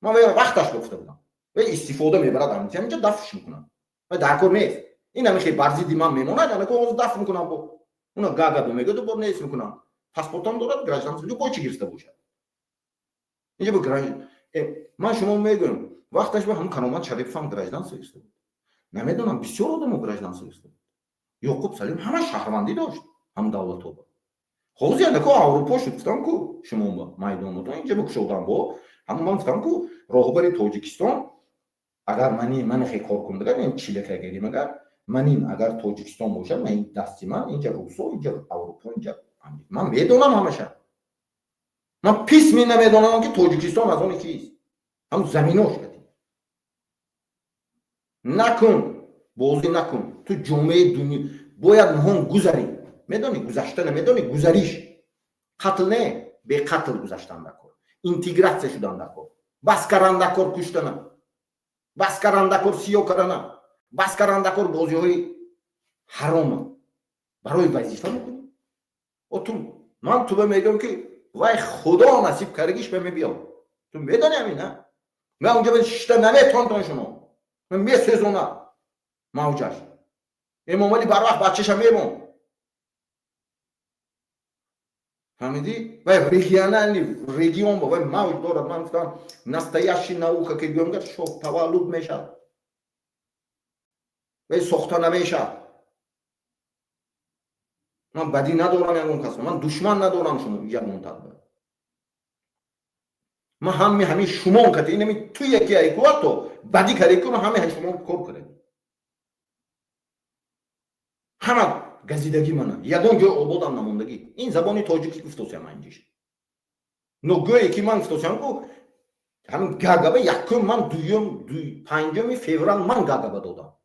من وقتش گفته بودم و استفاده میبرد همین اینجا دفعش میکنم و در کار نیست این هم خیلی برزی دیمان میمونه یعنی که اون دفع میکنم با اونا گاگا دو میگه تو بر نیست میکنم پاسپورتم دارد گراجدانسو با چی گرفته باشه اینجا با گراج من شما میگم وقتش به هم کانومان شریف هم گراجدانسو گرفته بود نمیدونم بسیار آدم گراجدانسو گرفته بود یعقوب سلیم همه شهروندی داشت هم دولت ها حوزه یعنی که اروپا شد گفتم که شما با مایدان تو اینجا بکشودم با هم من گفتم که راهبر تاجیکستان اگر من خیلی کار کنم این چیله که گیریم اگر تاجیکستان باشه من این دستی من اینجا روسا اینجا اروپا اینجا من میدونم همشه من پیس نمیدونم که تاجیکستان از اون کیست هم زمیناش بدیم نکن بازی نکن تو جامعه دنیا باید مهم گذاری میدونی گذشته نمیدونی گذاریش قتل نه به قتل گذشتن نکن اینتگراسیون شدن نکن بس کردن نکن کشتن بس کردن نکن سیاه کردن بس کردن نکن بازی های حرام برای وظیفه میکنی من تو میگم که وای خدا نصیب کردگیش به می بیام تو میدونی همین نه من اونجا به شتا نمیتونم شما من میسوزونم موجش امامالی بر وقت بچه‌شم میمون فهمیدی؟ و رژیون با موج دارد من گفتم настоящий наука که گفتم شو تولد میشه و ساخته نمیشه من بدی ندارم اون کس من دشمن ندارم شما یک منتظر من همه شما که اینمی تو یکی ایکو تو بدی کاری که من همه شما کار کنم همه گزیدگی منه یگان جای آبادم نموندگی این زبانی تاجیکی گفتم من اینجاش نگویی که من گفتم که همین گاگابه یکم من پنجم فوریه من گاگابه دادم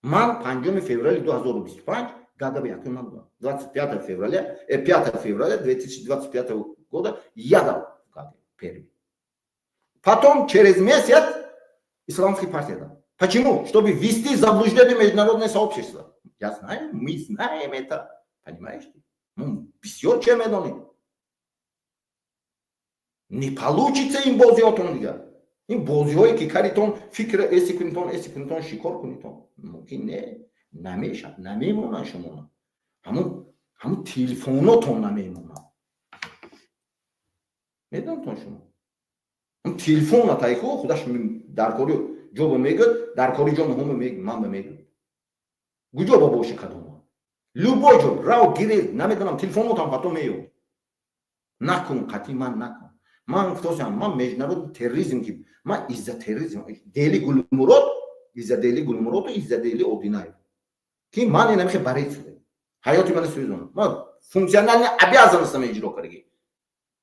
من پنجم فوریه 2025 گاگابه یکم من دادم 25 февраля 5 февраля 2025 года я дал первый потом через месяц исламский партия дал почему чтобы ввести в заблуждение международное сообщество я знаю мы знаем это понимаешь мы бисёр чем медоним не получится им бозиотон дига ин бозиҳое ки каритон фикр эсикунтон шикор кунитон мумкин не намешад намемонанд шумо ҳамун телефонотон намемонанд медонтон шумо ҳам телефона тайко худаш даркори ҷоба мегӯяд даркори ҷо муҳима ман мегӯ куҷо ба боши кадома любой ҷо рав гирифт намедонам телефонотам пато меёб накун қатъи ман накун من گفتم من международный терроризм که من از терроризм دلی گلمراد از دلی گلمراد و از دلی اودینای که من نمیخه برای شده حیاتی من سوزون من فункционально обязанностями اجرا کردی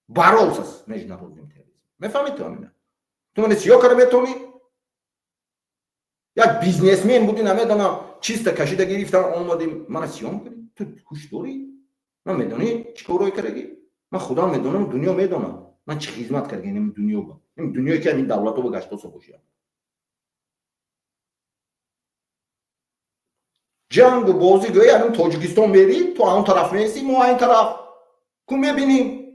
боролся с международным терроризмом میفهمید تو همین تو من چیکار کار میتونی یک بیزنسمن بودی نمیدونم چیست کشیده گرفتم اومدیم من سیام کردی تو هوش داری من میدونی چیکار کردی من خدا میدونم دنیا میدونم من چه خدمت کردم این دنیا با این دنیایی که این دولت‌ها با گشتاسو باشه جنگ بازی گویی الان تاجیکستان میری تو اون طرف میسی ما این طرف کو میبینیم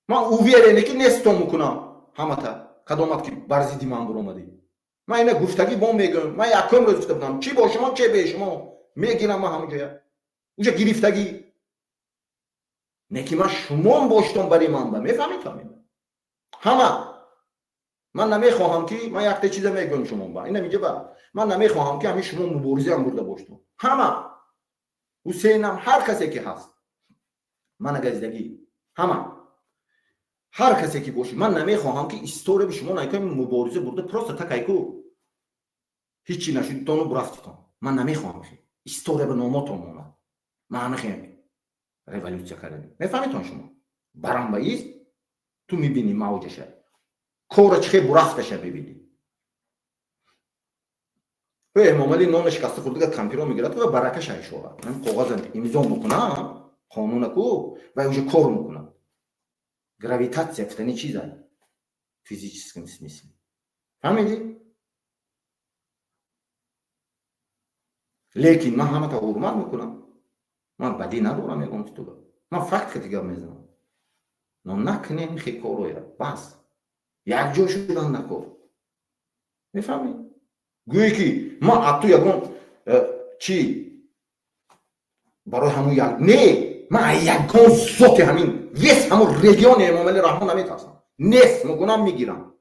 من اوویرنه که نستون میکنم همه تا کدامت که برزیدی من بر اومدی من اینه گفتگی با میگم من یکم روز گفته بودم چی با شما چه به شما میگیرم من همونجا اونجا گرفتگی نکی من شما باشتم برای من میفهمید همه من نمیخواهم که من یک چیز میگم شما با این میگه با من نمیخواهم که همین شما مبارزه هم برده باشتم همه حسینم هر کسی که هست من گزیدگی همه هر کسی که باشه من نمیخواهم که استوری به شما نگم مبارزه برده پروسه تکایکو هیچی نشد تونو برافتون من نمیخواهم که استوری به ناماتون اومد من نمیخواهم رولوسیا کردیم میفهمید شما برام بایست تو میبینی موجشه کار چه برافتشه ببینی و امامالی نون شکسته خورده کامپیوتر میگیرد و برکش اشاره من کاغذ امضا میکنم قانون کو و اونجا کار میکنم گراویتاسیا فتنی چیزایی فیزیکیسکیم смысле فهمیدی لیکن من همه تا حرمت میکنم من بدی ندارم میگم تو من فقط دیگه میزنم نکنین خیلی بس یک جا شدن نکن میفهمی؟ گویی که ما اتو یکون چی برای همون یک نه من یکون زوت همین ویس همون رژیون امام علی رحمان نمیترسم نیست میکنم میگیرم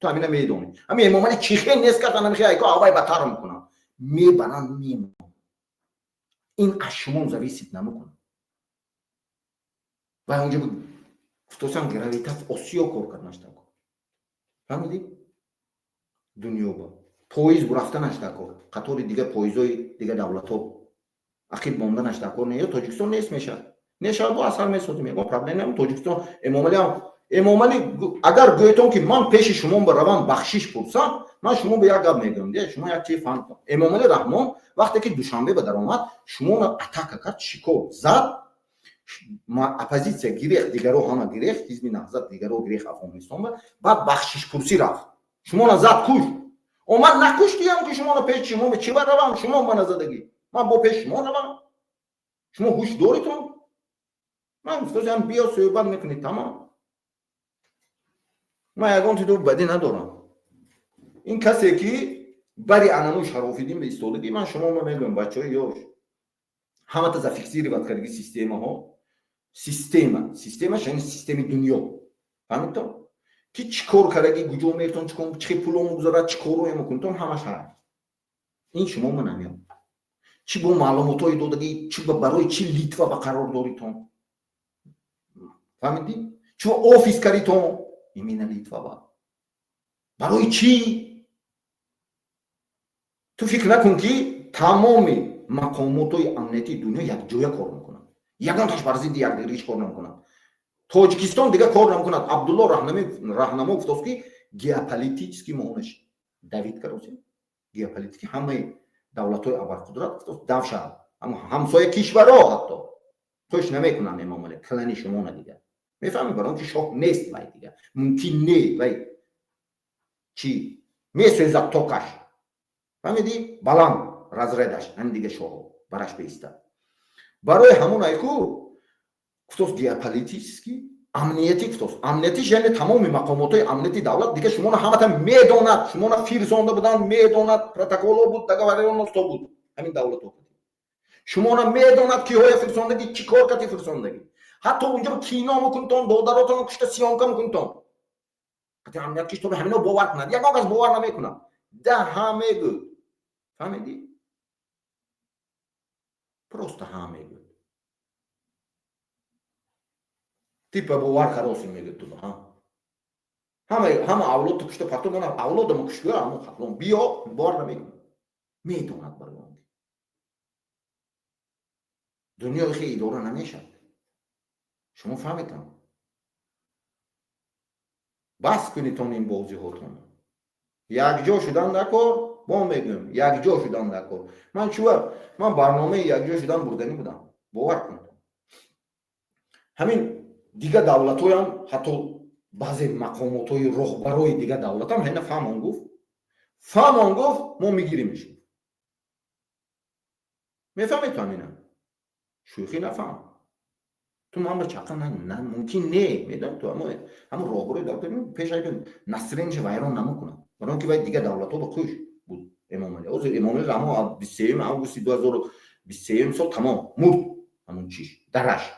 تو همینه میدونی همین امام علی چیخه نیست که نمیخوای ایکو آوای بتر میکنم میبرم میمونم این از شما زویسید نمیکنم و اونجا گفتم گراویتاس اسیو کار کننش تاکو فهمیدی دنیا با پویز برفتنش تاکو قطار دیگه پویزای دیگه دولت‌ها اخیر موندنش تاکو نه تاجیکستان نیست میشه نشه با اصلا میسود میگم پرابلم نمی تاجیکستان امام علی اگر گویتون که من پیش شما بروم بخشش پرسم من شما به یک گپ میگم دیگه شما یک چی فهمتم امام علی رحمان وقتی که دوشنبه به در اومد شما را اتاک کرد شیکو زد ما اپوزیسیا گرفت دیگه رو همه گرفت حزب نهضت دیگه رو گرفت افغانستان بعد بخشش پرسی رفت شما را زد کش اومد نکشتی هم که شما را پیش شما به چی بروم شما من زدگی من با پیش شما روم شما هوش داریتون من گفتم بیا صحبت میکنید تمام من یکان تو بدی ندارم این کسی که بری انانو شرافیدین به استادگی من شما میگم بچه های یاش همه تا فیکسی رو کردگی سیستم ها سیستمش یعنی سیستم دنیا فهمیدم که چیکار کردگی گوجو میرتون چیکار چه پولو میگذاره چیکار رو میکنتون همش هست این شما من نمیام چی با معلوماتای دادگی چی برای چی لیتوا با قرار داریتون فهمیدی چی با آفیس کردیتون ایمین لیتوا با برای چی تو فکر نکن که تمام مقاماتای امنیتی دنیا یک جای کار میکنن یگان تاش برزی یک دیگه کار نمیکنن تاجیکستان دیگه کار نمیکنن عبدالله راهنما گفت که گیوپولیتیکی مونش دوید کروسی گیوپولیتیکی همه دولت‌های ابرقدرت گفت دوشن اما همسایه کشورها حتی توش نمیکنن امام علی کلانی شما نه دیگه میفهمی برام که شاه نیست وای دیگه ممکن نه وای چی میسوزد توکش فهمیدی بلند رزردش هم دیگه شاه برش بیسته برای همون ایکو گفتوس گیوپولیتیکی امنیتی گفتوس امنیتیش یعنی تمام مقامات‌های امنیتی دولت دیگه شما همه تا میدوند شما فیرزونده بودن میدوند پروتکل بود دیگه ولی نوشته بود همین دولت ها شما میدوند که های فیرزوندگی چی کار کردی فیرزوندگی حتی اونجا کینا میکنتون دادراتون کشته سیانکا میکنتون حتی امنیت کش تو به همینو باور کند یک از باور نمیکنم ده همه بود فهمیدی پروست همه بود تیپ باور خلاصی میگه تو همه اولاد تو کشته پرتو من اولاد ما کشته همون خلون بیا بار نمیکنه میدوند برای اون دنیا خیلی دوره نمیشه شما فهمیدم بس کنیتون این بازی هاتون یک جا شدن نکن با میگم یک جا شدن نکن من برنامه یک جا شدن بردنی بودم باور کنم همین دیگه دولت های هم حتی بعضی مقامات های رهبرای دیگه دولت هم هنه فهمان گفت ما میگیریمشیم میفهمی تو همینه شوخی نفهم تو ما هم چقدر نه ممکن نه میدونم تو همون رهبرای دولت پیش ایدون نسرینج ویران نمیکنم برای که باید دیگه دولت ها با خوش بود امام علی رحمان 23 اوگوست 2023 سال تمام مرد همون چیش درش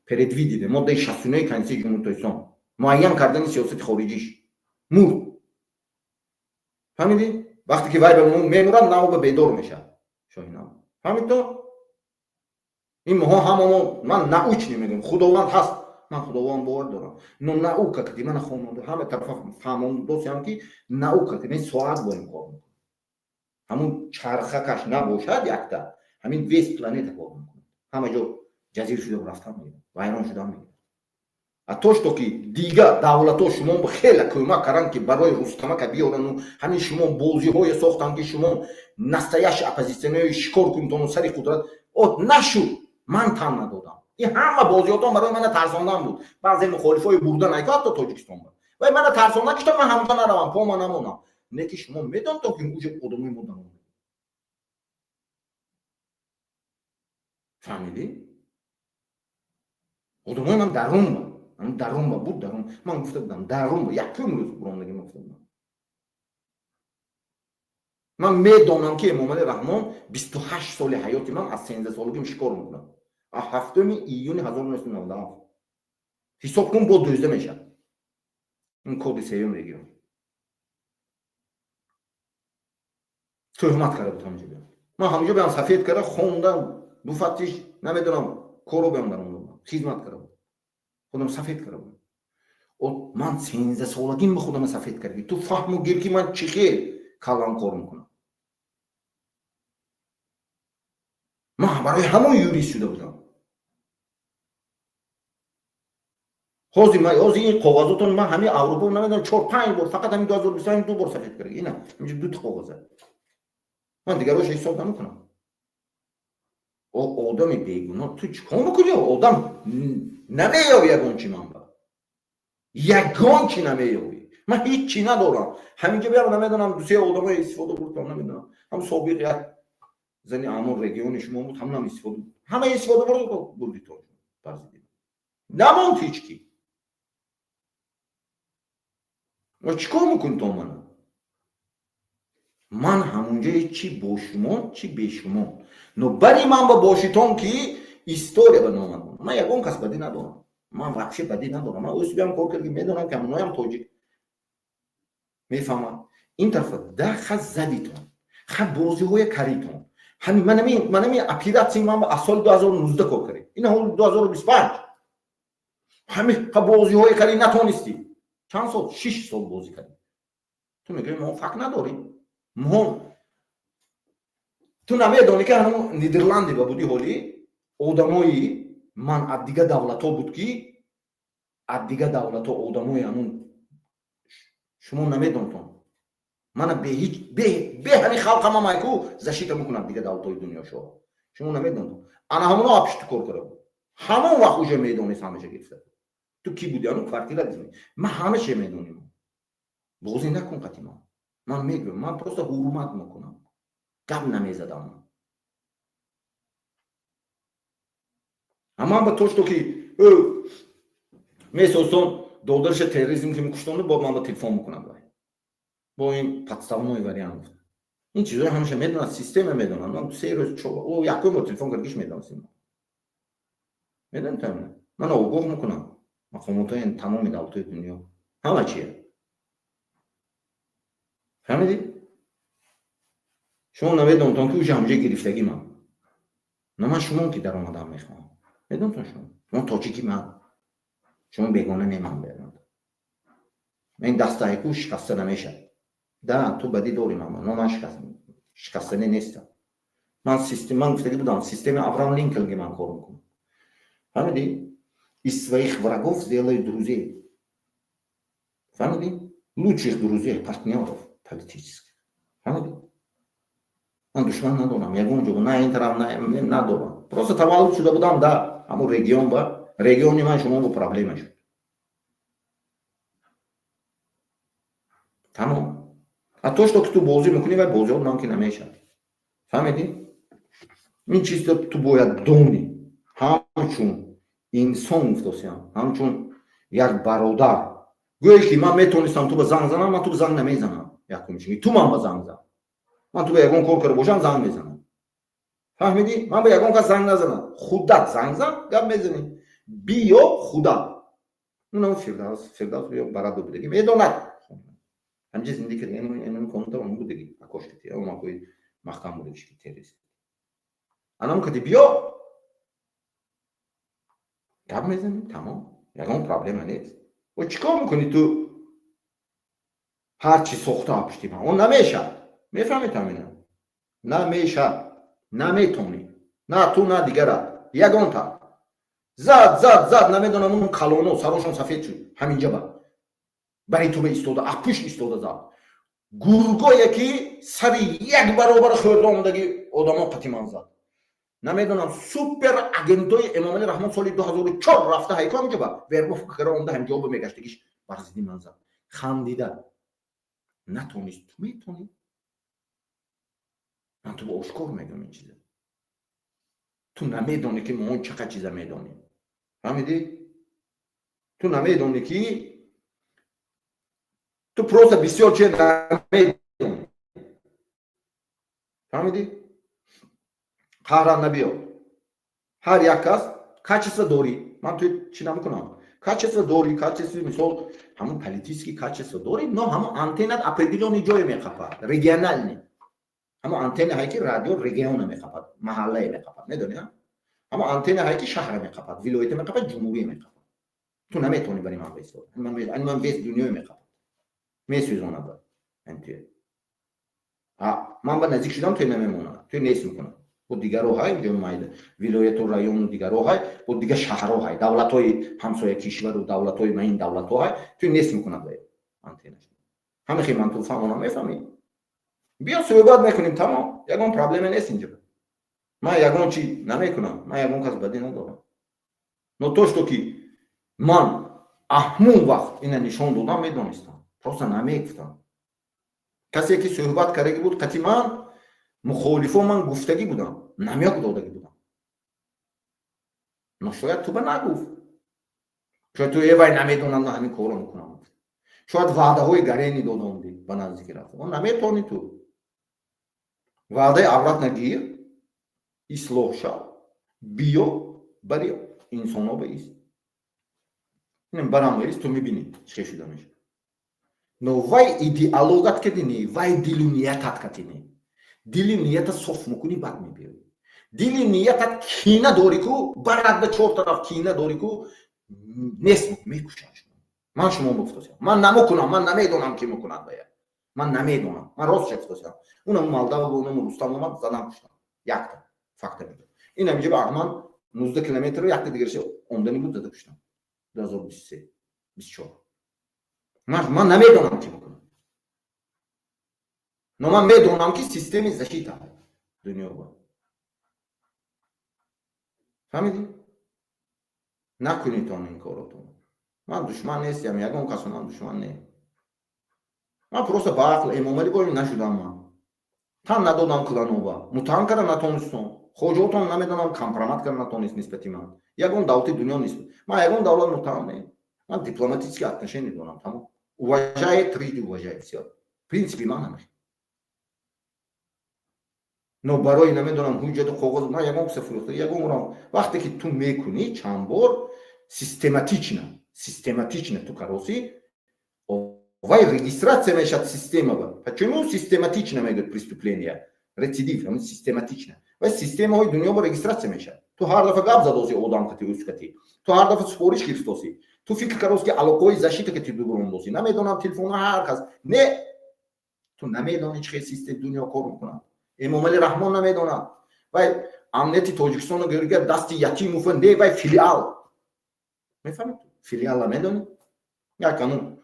предвидели ماده 69 کنسی جمهوری اسلامی معین کردن سیاست خارجیش مرد فهمیدی وقتی که وای به میمورن نو به بیدار میشه شاینا فهمید تو این ما هممون من نعوچ نمیگم خداوند هست من خداوند باور دارم نعوکه که من خونم همه طرف فهمون دوستی هم که نعوکه که ساعت با این کار میکنه همون چرخه کش نباشد یکتا همین 20 پلنت کار میکنه همه جا جزیره شده رفتن میگه ویران شدن میگه اتوش تو که دیگه دولت ها شما خیلی کمک کردن که برای رستمه که بیارن همین شما بازی های ساختن که شما نستایش اپوزیسیونی شکار کنتون و سری قدرت نشد من تن ندادم این همه بازیاتون برای من ترساندن بود بعضی مخالفای بردن ایکات تا تاجیکستان بود و من ترساندن که من همونجا نروم پا من نمونم نه که شما میدون تا که اونجا آدمی بودن فهمیدی آدمای من درون بود درون بود درون من گفته بودم درون یکم روز برام گفته بودم من میدونم که امام علی رحمان 28 سال حیات من از 13 سالگیم شکار میکنم. 7 ایون 1997 حساب کن با دوزده میشه. این کد سوم میگیرم. تهمت کرده بود همونجا بیام. من همونجا بیام سفید کرده خوندم مفتش نمیدونم کارو بیام در اون خدمت کردم. خودم سفید کردم. و من 13 سالگیم به خودم سفید کردم. تو فهمو گیر که من چی خیلی کلام کار میکنم. من برای همون یوریست شده بودم. حاضر این کاغذاتون من همین اروپا نمیدونم 4-5 بار فقط همین 2025 2 بار سفید کردم. اینا همین دو تا کاغذه. من دیگه روش حساب نمیکنم. او آدم بیگناه تو چیکار میکنی؟ آدم نمیابی یگان چی من با یگان چی نمیابی. من هیچ چی ندارم. همینجا بیام نمیدونم دوستی آدم های استفاده بردم نمیدونم. هم سابقیت زنی همون رگیون شما بود هم استفاده همه استفاده بردی تو. نماند هیچ کی. و چیکار میکنی تو من همونجا چی با شما چی به شما نو بری من با باشیتون که استوریا به نام من یگان کس بدی ندارم. من وقتی بدی ندارم. من اوس بیام کار کردم میدونم که منو هم توجیه میفهمم این طرف ده خز زدیتون خب بازی های کریتون همین من اپیراتی من با سال 2019 کار کردم این هم 2025 همین خب بازی های کری نتونستی چند سال 6 سال بازی کردی تو میگی ما فکر نداریم مهم تو نمیدونی که همون نیدرلندی با بودی حالی آدمایی من از دیگه دولت ها بود که از دیگه دولت ها آدمایی همون شما نمیدونتون من به هیچ به همین خلق هم مایکو زشیت میکنم دیگه دولت های دنیا شما نمیدونتون انا همون آپشت کار کردم همون وقت اوجه میدونیست همه چه گرفته تو کی بودی همون کارتیلا دیدی من همه چه میدونیم بازی نکن قطیما من میگم من پروسته حرمت میکنم گپ نمیزدم اما به توش تو که میسوستون دولدرش تروریسم که میکشتونه با من با تلفن میکنم با این پادставной вариант این چیزا همیشه میدونم سیستم میدونم من 3 روز او یکم با تلفن کردیش میدونم میدونم من آگاه میکنم مقامات این تمام دولت‌های دنیا همه چیه فهمیدی شما نمیدونم که اوج همونجا گرفتگی من نه من شما که در آمدم میخوام میدونم شما تاجیکی من شما بیگانه نمیم بیرم من دسته کو شکسته نمیشه ده تو بدی داری من من شکستنی نیستم من سیستم من گفتگی بودم سیستم ابراهام لینکلن من کار میکنم فهمیدی из своих врагов сделай друзей فهمیدی лучших друзей партнеров политических فهمیدی من دشمن ندارم یگان جو نه این طرف نه ندارم просто تولد شده بودم در همون رگیون با رگیونی من شما با پرابلم شد تمام اتوش تو که تو بازی میکنی و بازی ها من که نمیشه فهمیدی این چیز تو باید دونی همچون انسان افتاسیم همچون یک برادر گویی که من میتونستم تو به زنگ زنم من تو به زنگ نمیزنم یکم تو من به زنگ زنم من تو به یگان کار کرده باشم زنگ میزنم فهمیدی من به یگان کس زنگ نزنم خودت زنگ زن گپ میزنی بیا خودت اونم فردوس بیا برات بودگی میدوند همچه زندگی کرده این کنتا اون بودگی اکوش کتی اما کوئی محکم بودگیش که تریست انام کتی بیا گپ میزنی تمام یگان پرابلم نیست و چیکار میکنی تو هر چی سخته پشتی من اون نمیشه میفهمی تامینه نمیشه نمیتونی نه تو نه دیگره یگان تا زد نمیدونم اون کلونو سراشون سفید شد همینجا با برای تو به ایستاده اپوش ایستاده زد گرگایی که سری یک برابر خورده آمدگی آدم ها قطیمان زد نمیدونم سوپر اگنتوی امام علی رحمان سالی 2004 رفته هیکا همینجا با وربوف کره آمده همینجا با میگشتگیش برزیدی من زد خندیده نتونیست تو میتونی من تو با اشکار میگم این چیزه تو نمیدونی که ما اون چقدر چیزا میدونیم فهمیدی تو نمیدونی که تو پروسه بسیار چه نمیدونی. فهمیدی؟ قهران نبیاد. هر یک کس کچیسه دوری. من توی چی نمیکنم. کچیسه دوری، کچیسه مثال همون پلیتیسکی کچیسه دوری. نه همون آنتنت اپریدیلونی جای میخواد. ریگیونال نه. همون آنتن هایی که رادیو ریگیون میخواد. محله میخواد. میدونی؟ اما آنتن هایی که شهر میخواد. ولایت میخواد. جمهوری میخواد. تو نمیتونی برای من بیست. من بیست دنیای میخواد. میسوزونه با. انتیه. من با نزدیک شدم توی نمیمونم. توی نیست میکنم. و دیگر روهای اینجا مایده ولایت و رایون و دیگر روهای و دیگر شهرهای دولت‌های همسایه کشور و دولت‌های این دولت‌های توی نیست میکنم باید آنتنش همه خیلی من تو فهمونم میفهمید بیا صحبت میکنیم تمام یگان پرابلم نیست اینجا من یگان چی نمیکنم من یگان کس بدی ندارم نوتوش تو که من احمون وقت این نشون دادم میدونستم پروسه نمیگفتم کسی که صحبت کرده بود قطعی من مخالفو من گفتگی بودم نمیاد دادگی بودم نه شاید تو به نگفت شاید تو وای نمیدونم نه همین کارو میکنم شاید وعده های گرینی دادم دی به نزدیک رفت اون نمیتونی تو وعده عورت نگیر اصلاح شو بیا برای انسان ها بیست اینم برام بیست تو میبینی چه شده میشه نو وای ایدئولوگات کدینی وای دیلونیتات کدینی دیلی نیت صف میکنی بعد میبیاری دیلی نیت کینه داری کو برات به چهار طرف کینه داری کو نیست میکشنش من شما مفتوسم من نمیکنم من نمیدونم کی میکنه باید من نمیدونم من راست شفتم اونم مالدا و اونم روستان اومد زدم کشتم یک تا فقط میگم اینم میگه با من 19 کیلومتر یک تا دیگه اوندنی بود داده کشتم 2023 24 من نمیدونم کی میکنه Но man میدونم که سیستمی защита دنیا با فهمیدی؟ نکنید اون این کاراتون من دشمن نیستم یگان کس من دشمن نه من پروسه با عقل امامالی باید نشدم من تن ندادم کلانوبا متهم کردم نتونستم خوجوتون نمیدونم کمپرامات کردم نتونست نسبتی من یگان دولت دنیا نیست من یگان دولت متهم نه من دیپلماتیکی отношения دارم تمام уважает третий уважает все в принципе من نمیخوام نو برای نمیدونم حجت کاغذ من یگان سفروخته یگان رو وقتی که تو میکنی چند بار систематично تو کاروسی вай регистрация میشد سیستم با почему систематично میگه преступление рецидив هم систематично و سیستم های دنیا با رегистрация میشد تو هر دفعه گپ زدوسی آدم کتی اوسکتی تو هر دفعه سپورش گرفتوسی تو فکر کاروس که علاقه защита که تو بروندوسی نمیدونم تلفن هر کس نه تو نمیدونی چه سیستم دنیا کار میکنه امامالی رحمان نمیدونم وای امنیتی تاجیکستان رو گرگه دستی یکی موفنده وای فیلیال میفهمید فیلیال نمیدونی یا کنون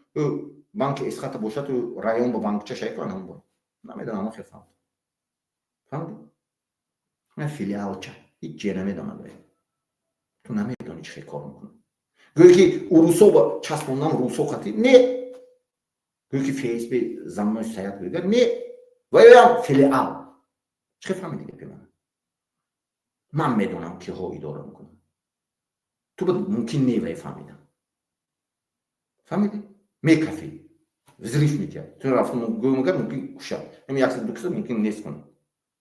بانک اسخات باشه تو رایون با بانک چه شکل هم بود نمیدونم خیلی فهمید نه فیلیال چه هیچ چیه نمیدونم وای تو نمیدونی چه کار میکنه گویی که روسو با چسبوندم روسو خطی نه گویی که فیس به زمان سیاد گرگه نه وای هم فیلیال چه فهمیدی که من میدونم که ها اداره میکنه تو بود ممکن نیوی فهمیدم فهمیدی؟ میکفی ظریف میکرد تو رفتم گوی مگر ممکن کشم همین یک سر دکتر ممکن نیست کنه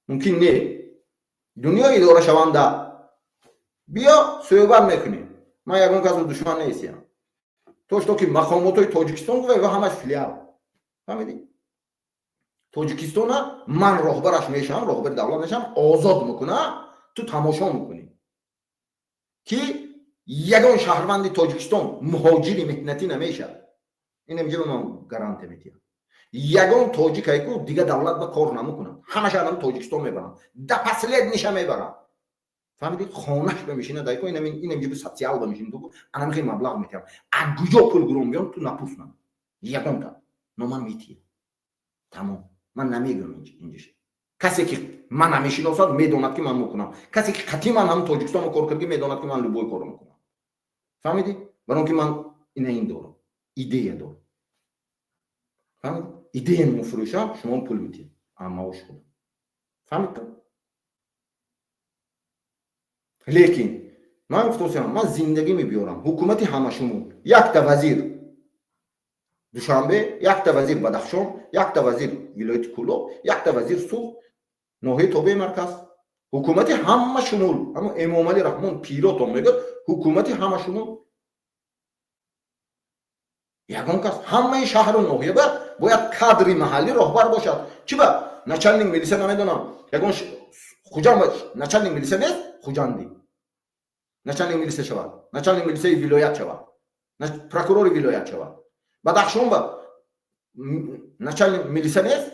ممکن نه دنیا اداره شونده بیا صحبت میکنیم من یکون کس دشمن نیستیم تو که مقامات تاجیکستان گوی و همش فیلیال فهمیدی؟ تاجیکستان من راهبرش میشم راهبر دولت میشم آزاد میکنه تو تماشا میکنی که یگان شهروند تاجیکستان مهاجری مهنتی نمیشه این میگه من گارانتی میدم یگان تاجیک هایکو دیگه دولت با کار نمیکنه همش الان تاجیکستان میبرن ده پسلید میشه میبرن فهمیدی خانهش بمیشینه دایکو این میگه به سوسیال بمیشین تو انا خیلی مبلغ میتونم اگوجا پول گرم بیام تو نپوسنم یگان تا نو من میتیم تمام من نمیگم اینجاش کسی که من نمیشناسد میدوند که من میکنم کسی که قطعی من هم تاجیکستان کار کرده میدوند که من لوبوی کار میکنم فهمیدی برای که من این دارم ایده دارم فهمیدی ایده مفروشم شما پول میدید اما وش کنم فهمیدی لیکن من گفتم من زندگی میبیارم حکومتی همشون یک تا وزیر دوشنبه، یک تا وزیر بدخشان، یک تا وزیر ولایت کلو، یک تا وزیر سوخ ناحیه توبه مرکز حکومت همه شمول اما امام علی رحمان پیراتون میگه حکومت همه شمول یگان کس همه شهر و ناحیه باید کادری محلی راهبر باشد چی با начальник ملیسه نمیدونم یگان خوجان начальник ملیسه نیست خوجاندی начальник ملیسه شود начальник ملیسه ولایت شود پروکورور ولایت شود بدخشان با начальник ملیسه نیست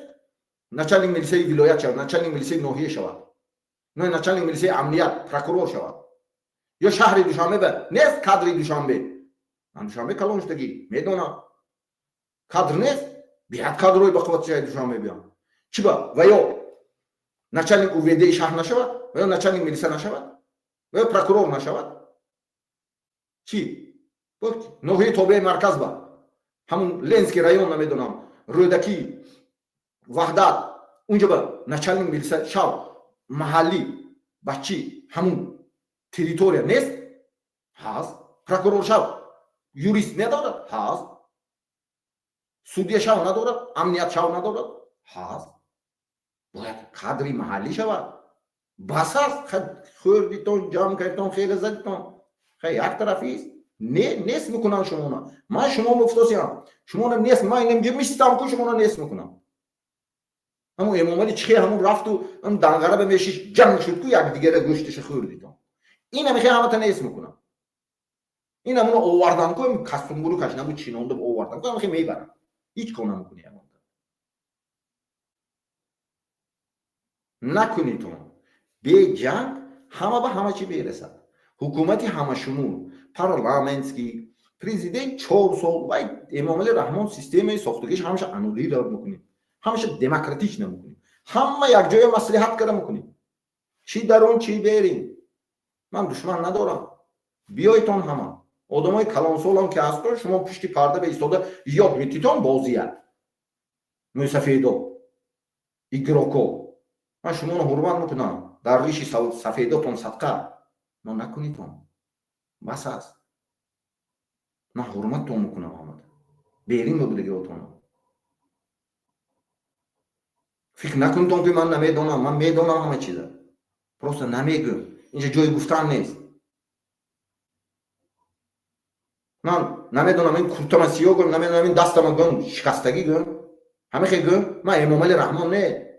начальник ملیسه ولایت شود начальник ملیسه ناحیه شود نه начальник ملیسه امنیت پروکورور شود یا شهر دوشنبه به نیست کادری دوشنبه من دوشنبه کلانشتگی میدونم کادر نیست بیاد کادروی به قوت جای دوشنبه بیان چی با و یا начальник УВД شهر نشود و یا начальник ملیسه نشود و یا پروکورور نشود چی ناحیه توبه مرکز با همون لنسکی رایون نمیدونم رودکی وحدت اونجا با начальник ملیسه شهر محلی بچی همون تریتوریا نیست هست پروکورور شهر یوریست ندارد هست سودیه شهر ندارد امنیت شهر ندارد هست باید کادری محلی شود بس هست خوردیتون جمع کردیتون خیلی زدیتون خیلی یک طرفی است نیست میکنن شما من شما مفتوسیم شما نیست من اینم میستم که شما نیست میکنم همون امام علی چه همون رفت و اون دنگره به میشیش جنگ شد که یک دیگه گوشتش خوردیتون این میخوای همه تا نیست میکنم این همون آوردن که کسون برو کشنم و چینانده آوردن که میخوای میبرن هیچ کنم میکنی همون نکنیتون به جنگ همه به همه چی برسد حکومتی همه شمول پارلمانتسکی پرزیدنت 4 سال و امام علی رحمان سیستم ساختگیش همیشه انولی دار میکنیم همیشه دموکراتیک نمیکنیم همه یک جای مصلحت کرده میکنیم چی درون چی بریم من دشمن ندارم بیایتون همه آدمای کلانسول هم که هستن شما پشتی پرده به ایستاده یاد میتیتون بازیه سفیدو ایگروکو من شما رو حرمت میکنم در ریشی سفیداتون صدقه ما نکنیتون بس هست من حرمتتون میکنم آمد بریم به بودگیاتون فکر نکنیتون که من نمیدونم من میدونم همه چیزه پروسته نمیگم اینجا جای گفتن نیست من نمیدونم این کورتم سیاه گم نمیدونم این دستم گم شکستگی گم همه خیلی گم من امام علی رحمان نه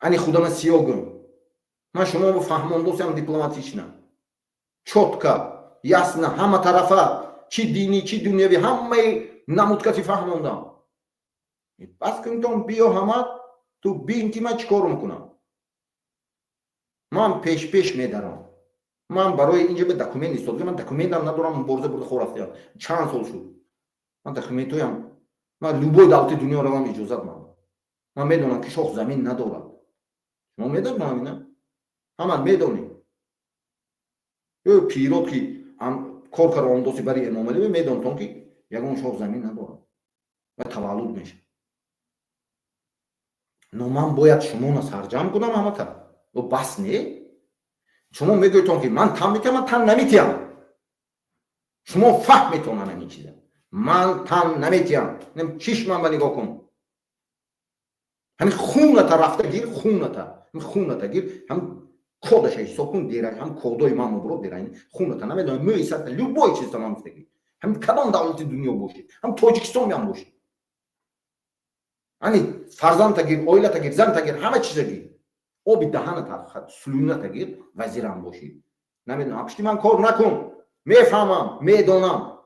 انی خودم سیاه گم من شما رو فهماندوسیم دیپلماتیش نه چوتکا یاسنا همه طرفه چی دینی چی دنیوی همه نمودکتی فهماندم بس کنیتون بیا همه تو بین که من چیکار میکنم من پیش میدارم من برای اینجا به دکومنت استاد من دکومنت هم ندارم برزه برده خور رفتم چند سال شد من دکومنتویم من لوبوی دولت دنیا رو هم اجازه من میدونم که شاخ زمین ندارم ما میدونم همینه همه میدونیم یه پیرات که کار کردن دوستی برای امام علی میدونم که یگان شاخ زمین ندارم و تولد میشه نو من باید شما سرجم کنم همه تا و بس نه شما میگویتون که من تن میتونم من تن نمیتونم شما فهمیتون همین چیزه من تن نمیتونم چشم من نگاه کن همین خونتا رفته گیر خونتا گیر هم کودش حساب کن دیره هم کودای من برو دیره خونتا نمیدونم میسات لوبای چیز تمام گفتگی هم کدام دولت دنیا باشه هم تاجیکستان هم باشه یعنی فرزند تگیر اویل تگیر زن تگیر همه چیز گیر او بی دهان تا سلونه تگیر وزیرم باشی نمیدونم پشتی من کار نکن میفهمم میدونم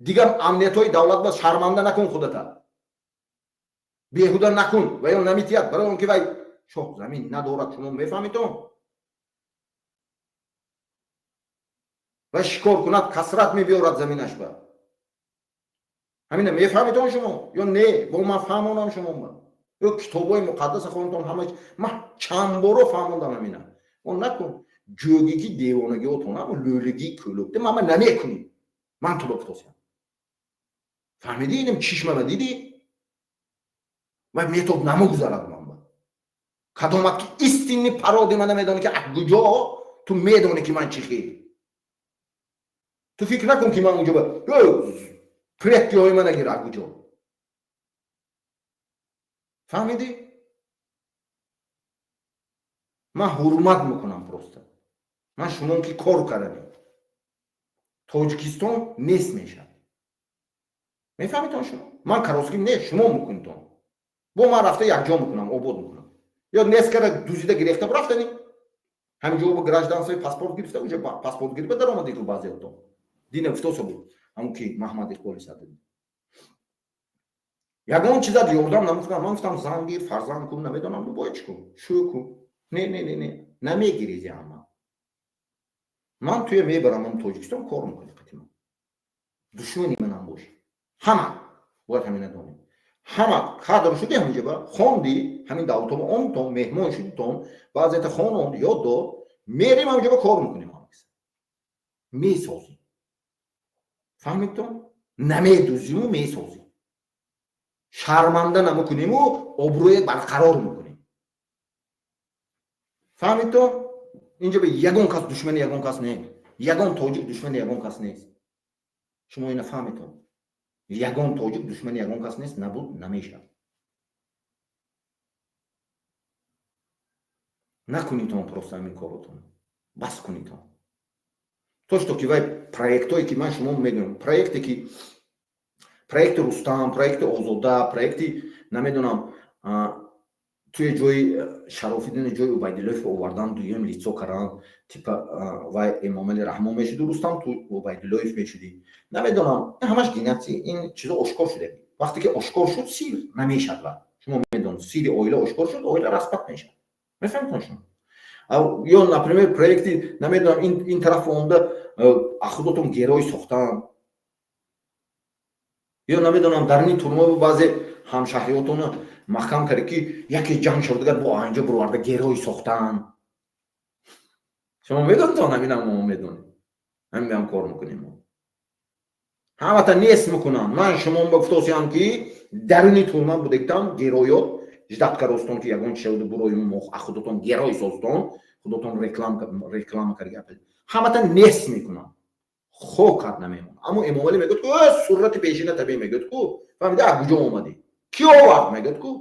دیگه امنیتای دولت باز شرمنده نکن خودت بیهوده نکن و یا نمیتید برای اون که وای شاخ زمین ندارد شما میفهمیتون و شکار کند کسرت میبیارد زمینش با همینه میفهمیتون شما یا نه با من فهمونم شما با یا کتابای مقدس خواندم همه من چند بارو فهموندم همینه اون نکن جوگیگی دیوانگی اتون اما لولگی کلوبده من نمیکنیم من تو بکتاسیم فهمیدی اینم چشمه دیدی و میتوب نموگذارد من با کدامت که استینی پرادی من نمیدانه که کجا تو میدونی که من چی خیلی تو فکر نکن که من اونجا پرکتی های من نگیر اگوجا فهمیدی؟ من حرمت میکنم پروسته من شما که کار کردم تاجیکستان نیست میشه میفهمیتون شما من کاراسکی نه شما میکنید با من رفته یک جا میکنم آباد میکنم یا نیست کرده دوزیده گرفته برفتنی همینجا با گراجدانسای پاسپورت گرفته اونجا پاسپورت گرفته در اومده که بعضی تو دین افتوسو بود همون که محمد اقبالی ساده یگان چیزا دیوردم نمیفهمم من گفتم زنگیر فرزند کن نمیدونم باید چیکار شو کن نه نمیگیری اما من توی میبرم من تاجیکستان کار میکنم قطعا دشمنی منم باشه همه باید همین ندونیم همه کادر شدی همینجا با خوندی همین دولتم اون تو مهمان شدی تو بعضی تا خون یا دو میریم همینجا با کار میکنیم میسازیم فهمید تو نمیدوزیم و میسازیم شرمنده نمیکنیم و آبروی برقرار میکنیم فهمید تو اینجا به یگان کس دشمن یگان کس نیست یگان تاجیک دشمن یگان کس نیست شما اینو فهمید تو یگان تاجیک دشمن یگان کس نیست نبود نمیشه نکنید اون پروسه همین کارتون بس کنید تو що که وای پروژه هایی که من شما میگم پروژه که پروژه رستم پروژه آزاده پروژه نمیدونم توی جای شرافیدین جای عبیدالله آوردن دویم لیتسو کردن تیپ وای امام علی رحمان میشد رستم تو عبیدالله میشدی نمیدونم همش گینتی این چیزا آشکار شده وقتی که آشکار شد سیر نمیشد شما میدونید سیر اویله آشکار شد اویله رسپت میشه میفهمید شما یا например проекти نمیدونم این طرف اونده خودتون گروی ساختن یا نمیدونم در این تورما بعضی همشهریاتون محکم کرده که یکی جنگ شده با اینجا برورده گروی ساختن شما میدونید همینم ما میدونیم همین هم کار میکنیم همه تا نیست میکنن من شما گفتم که در این تورما بودم گرویات جدت کارستون که یگان شده بروی مخ خودتون گروی ساختن خودتون رکلام کردید همه تا نیست میکنن خوب کار نمیمون اما امام علی میگه که صورت پیشینه طبیعی میگه که فهمیده از کجا اومدی کی آورد میگه که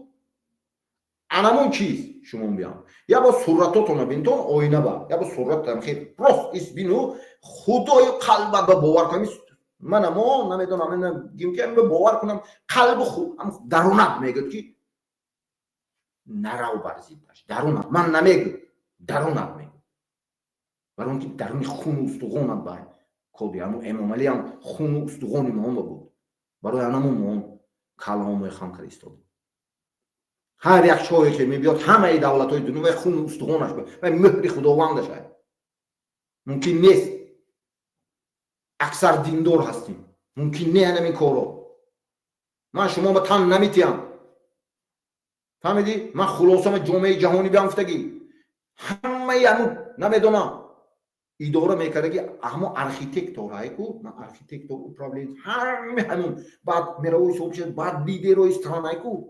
انمون چیز شما بیان یا با صورتاتون بینتون آینه با یا با صورتتون خیلی راست است بینو خدای قلبت به باور کنید من اما نمیدونم من گیم که باور کنم قلب خود درونت میگه که نرو برزید باش درونت من نمیگم درونت میگم برای اون که درون خون استخوانت باید کودی امام علی هم خون استخوانی مهم بود برای آنمون مهم کلام خام کریستو هر یک چایی که میبیاد همه دولت های دنیا خون استخوانش بود و مهر خداوندش هست ممکن نیست اکثر دیندار هستیم ممکن نه همین کارو من شما به تن نمیتیم فهمیدی من خلاصم جامعه جهانی بیافتگی همه همون نمیدونم اداره میکرده که اما ارکیتکتور های کو من ارکیتکتور اپرابلیت همون بعد میروی صبح شد بعد لیدر و استران های کو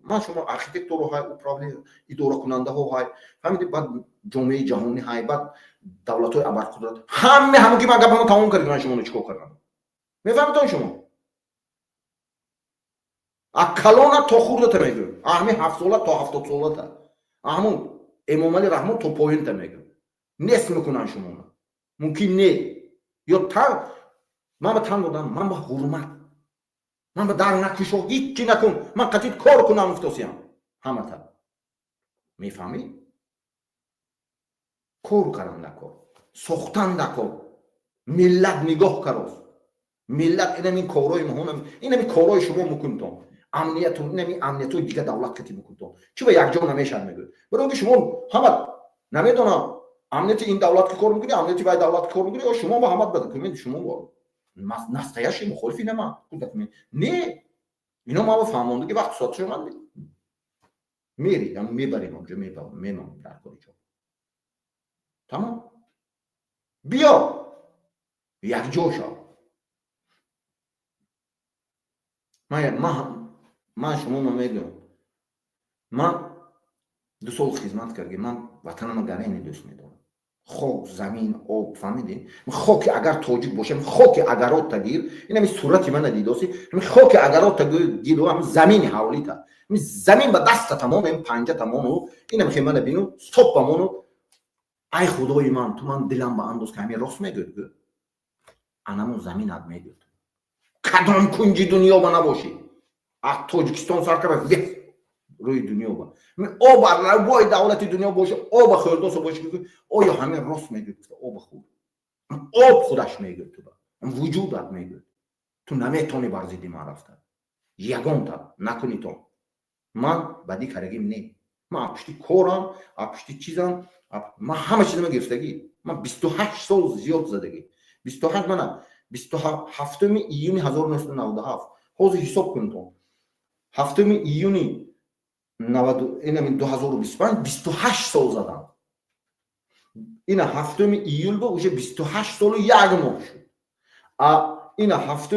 من شما ارکیتکتور های اپرابلیت اداره کننده های فهمیدی بعد جامعه جهانی های بعد دولت های ابرقدرت همون که من گفتم تمام کردم من شما رو چیکار کردم میفهمید شما اکلونا تو خورده میگم اهمی 7 ساله تا 70 ساله تا همون امام علی رحمان تو پوینت میگم نیست میکنن شما ممکن نه یا تا من به تن دادم من با حرمت من به در نکشو هیچی نکن من قطعیت کار کنم افتاسیم همه تا میفهمی کار کردن نکن ساختن نکن ملت نگاه کراس ملت این کارهای مهم این کارهای شما میکنید امنیت امنیت دیگه دولت کتی میکنید چی به یک جا نمیشن میگه برای اینکه شما همه نمیدونم امنیت این دولت که کار میکنی امنیتی باید دولت کار میکنی یا شما با همه بده کنید شما با نستایش مخالفی نما نه اینا ما فهموندگی وقت ساعت شما میری هم میبریم اونجا میمونم در کاری چون تمام بیا یک جا شو من شما میگم من 2 سال خدمت کردم من وطنم گرینی دوست میدارم خاک زمین آب فهمیدی خاک اگر تاجیک باشه خاک اگرات تگیر این همین صورت من دیداسی همین خاک اگرات تگیر و هم زمین حوالی تا همین زمین با دست تمام این پنجه تمام این هم من بینو ستوب بمونو ای خدای من تو من دلم با انداز که همین راست میگه انمون زمین اد میگه کدام کنجی دنیا با نباشی از تاجیکستان سر کرد روی دنیا با آب روای دولت دنیا باشه آب خردوس باشه که آیا همین راست میگه آب خود آب خودش میگه تو وجودت میگه تو نمیتونی برزیدی من رفتن یگان تا نکنی تو من بدی کرگیم نی من پشتی کارم پشتی چیزم من همه چیزم گرفتگی من 28 سال زیاد زدگی 28 من 27 ایون 1997 حوض حساب کن تو 7 ایونی 2025 28 سال زدم این 7 ایول با уже 28 سال و 1 ماه شد این 7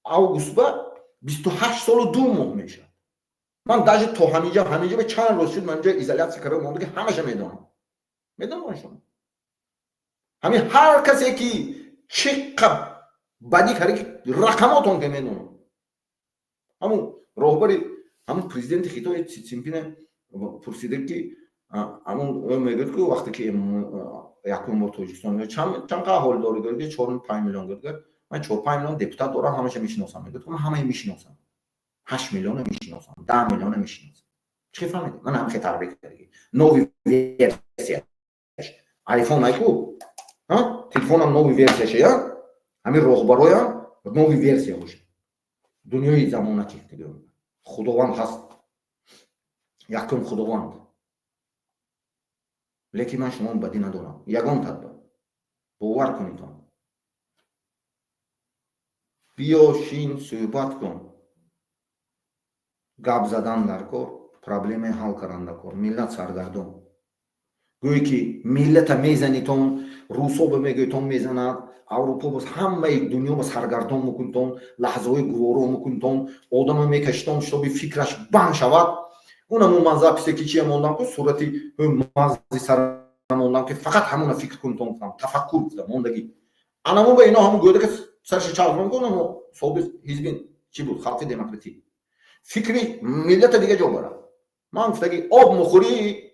اوگوست با 28 سال و 2 ماه میشه من даже تو همینجا به چند روز شد من اینجا ایزولیاسیون کردم مونده که همش میدونم شما همین هر کسی که چقدر بدی کرده رقماتون که میدونم همون راهبری همون پرزیدنت خیتو سی جینپینگ پرسیده که همون میگه که وقتی که یکم بار تاجیکستان چند حال داره که 4-5 میلیون گرد من 4-5 میلیون دپوتات دارم همش میشناسم میگه من همه میشناسم 8 میلیون میشناسم 10 میلیون میشناسم چه فهمیدی من هم خطر بگیری نوی ورسیش آیفون ایکو ها تلفنم نوی ورسیش یا همین راهبرایم نوی ورسیه باشه دنیای زمانه چی دیگه خداوند هست یکم خداوند لیکن من شما بدی ندارم یگان تدبیر باور کنید بیا شین صحبت کن گپ زدن در کار پرابلم حل کردن در کار ملت سرگردان گویی که ملت میزنی تون روسا به میگیتون میزنند اروپا باز همه دنیا با سرگردان میکنتون لحظه های گوارو میکنتون آدم میکشتون شبی فکرش بند شود اونم منظر پیسه که چیه موندم که صورتی مغزی سر موندم که فقط همون فکر کنتون تفکر بودم موندگی انمو به اینا همون گویده که سرش چالش میکنم و صحبت حزب چی بود خلق دموکراتی فکری ملت دیگه جا بره من گفتگی آب مخوری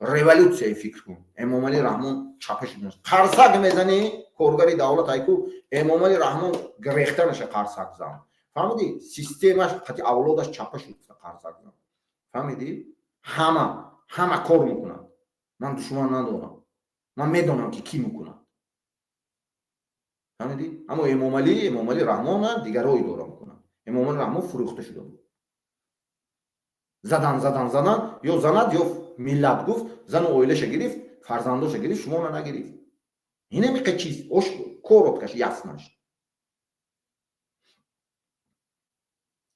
ریولوسیون فکر کن امام علی رحمان چاپش میکنه قرصک میزنی کارگری دولت ایکو امام علی رحمان گریخته نشه قرصک زن فهمیدی سیستمش حتی اولادش چاپش شد قرصک زن فهمیدی همه کار میکنن من دشمن ندارم من میدونم که کی میکنن فهمیدی اما امام علی رحمان دیگرایی داره میکنن امام علی رحمان فروخته شده بود زدن یا زند یا ملت گفت زن اویلش گرفت فرزنداش گرفت شما نگرفت اینه میگه چیز اوش کورот کش яснаش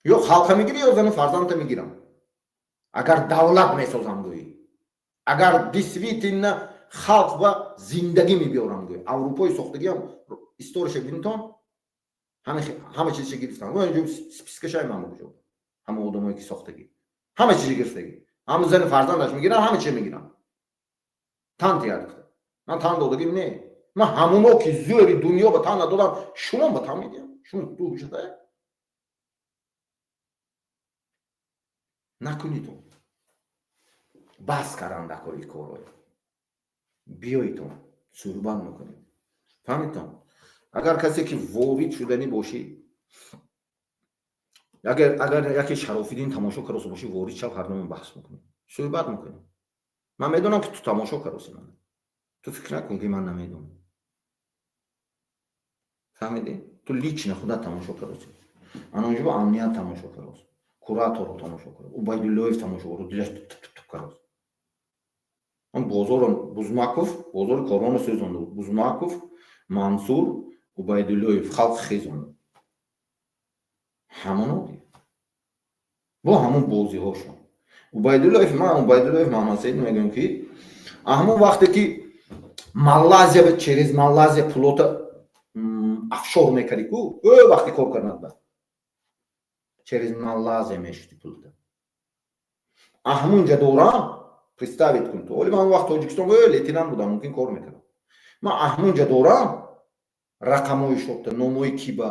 یا خلق میگیری یا زن فرزندت میگیرم اگر دولت میسازم گویی اگر دیسویتین خلق و زندگی میبیارم گویی اروپای ساختگی هم استورش بینتون همه چیزش گرفتن و اینجا سپیسکشای من بگو همه آدمایی که ساختگی همه چیزی گرفتگی همه زن فرزندش میگیرن همه چی میگیرن تن تیار من تن دادگیم نه من همونو که زوری دنیا به تن دادم شما به تن میدیم شما دو شده نکنیتون بس کردن دکاری کارای بیاییتون صحبت میکنید فهمیدتون اگر کسی که وارد شدنی باشی اگر یکی شرافیدین تماشا کراس باشی وارد شو هر نوع بحث میکنیم صحبت میکنیم من میدونم که تو تماشا کراسی من تو فکر نکن که من نمیدونم فهمیدی تو لیچ خودت تماشا کراسی من اونجا با امنیت تماشا کراس کوراتور رو تماشا کرد او بایدلویف تماشا کرد دیگه تو کراس من بازار کاران سوزونده بود بوزماکوف منصور و بایدلویف خلق خیزونده همونو دیگه با همون بازی هاشون عبیدالله محمد سعید میگم که همون وقتی که مالازیا через مالازیا پلوت افشور میکردی کو وقتی کار کردند через مالازیا میشتی پلوت همونجا دوران представить кун то. Вали ман вақт Тоҷикистонга лейтенант будам, мумкин кор мекардам. Ман аҳмунҷа дорам рақамҳои шота, номҳои ки ба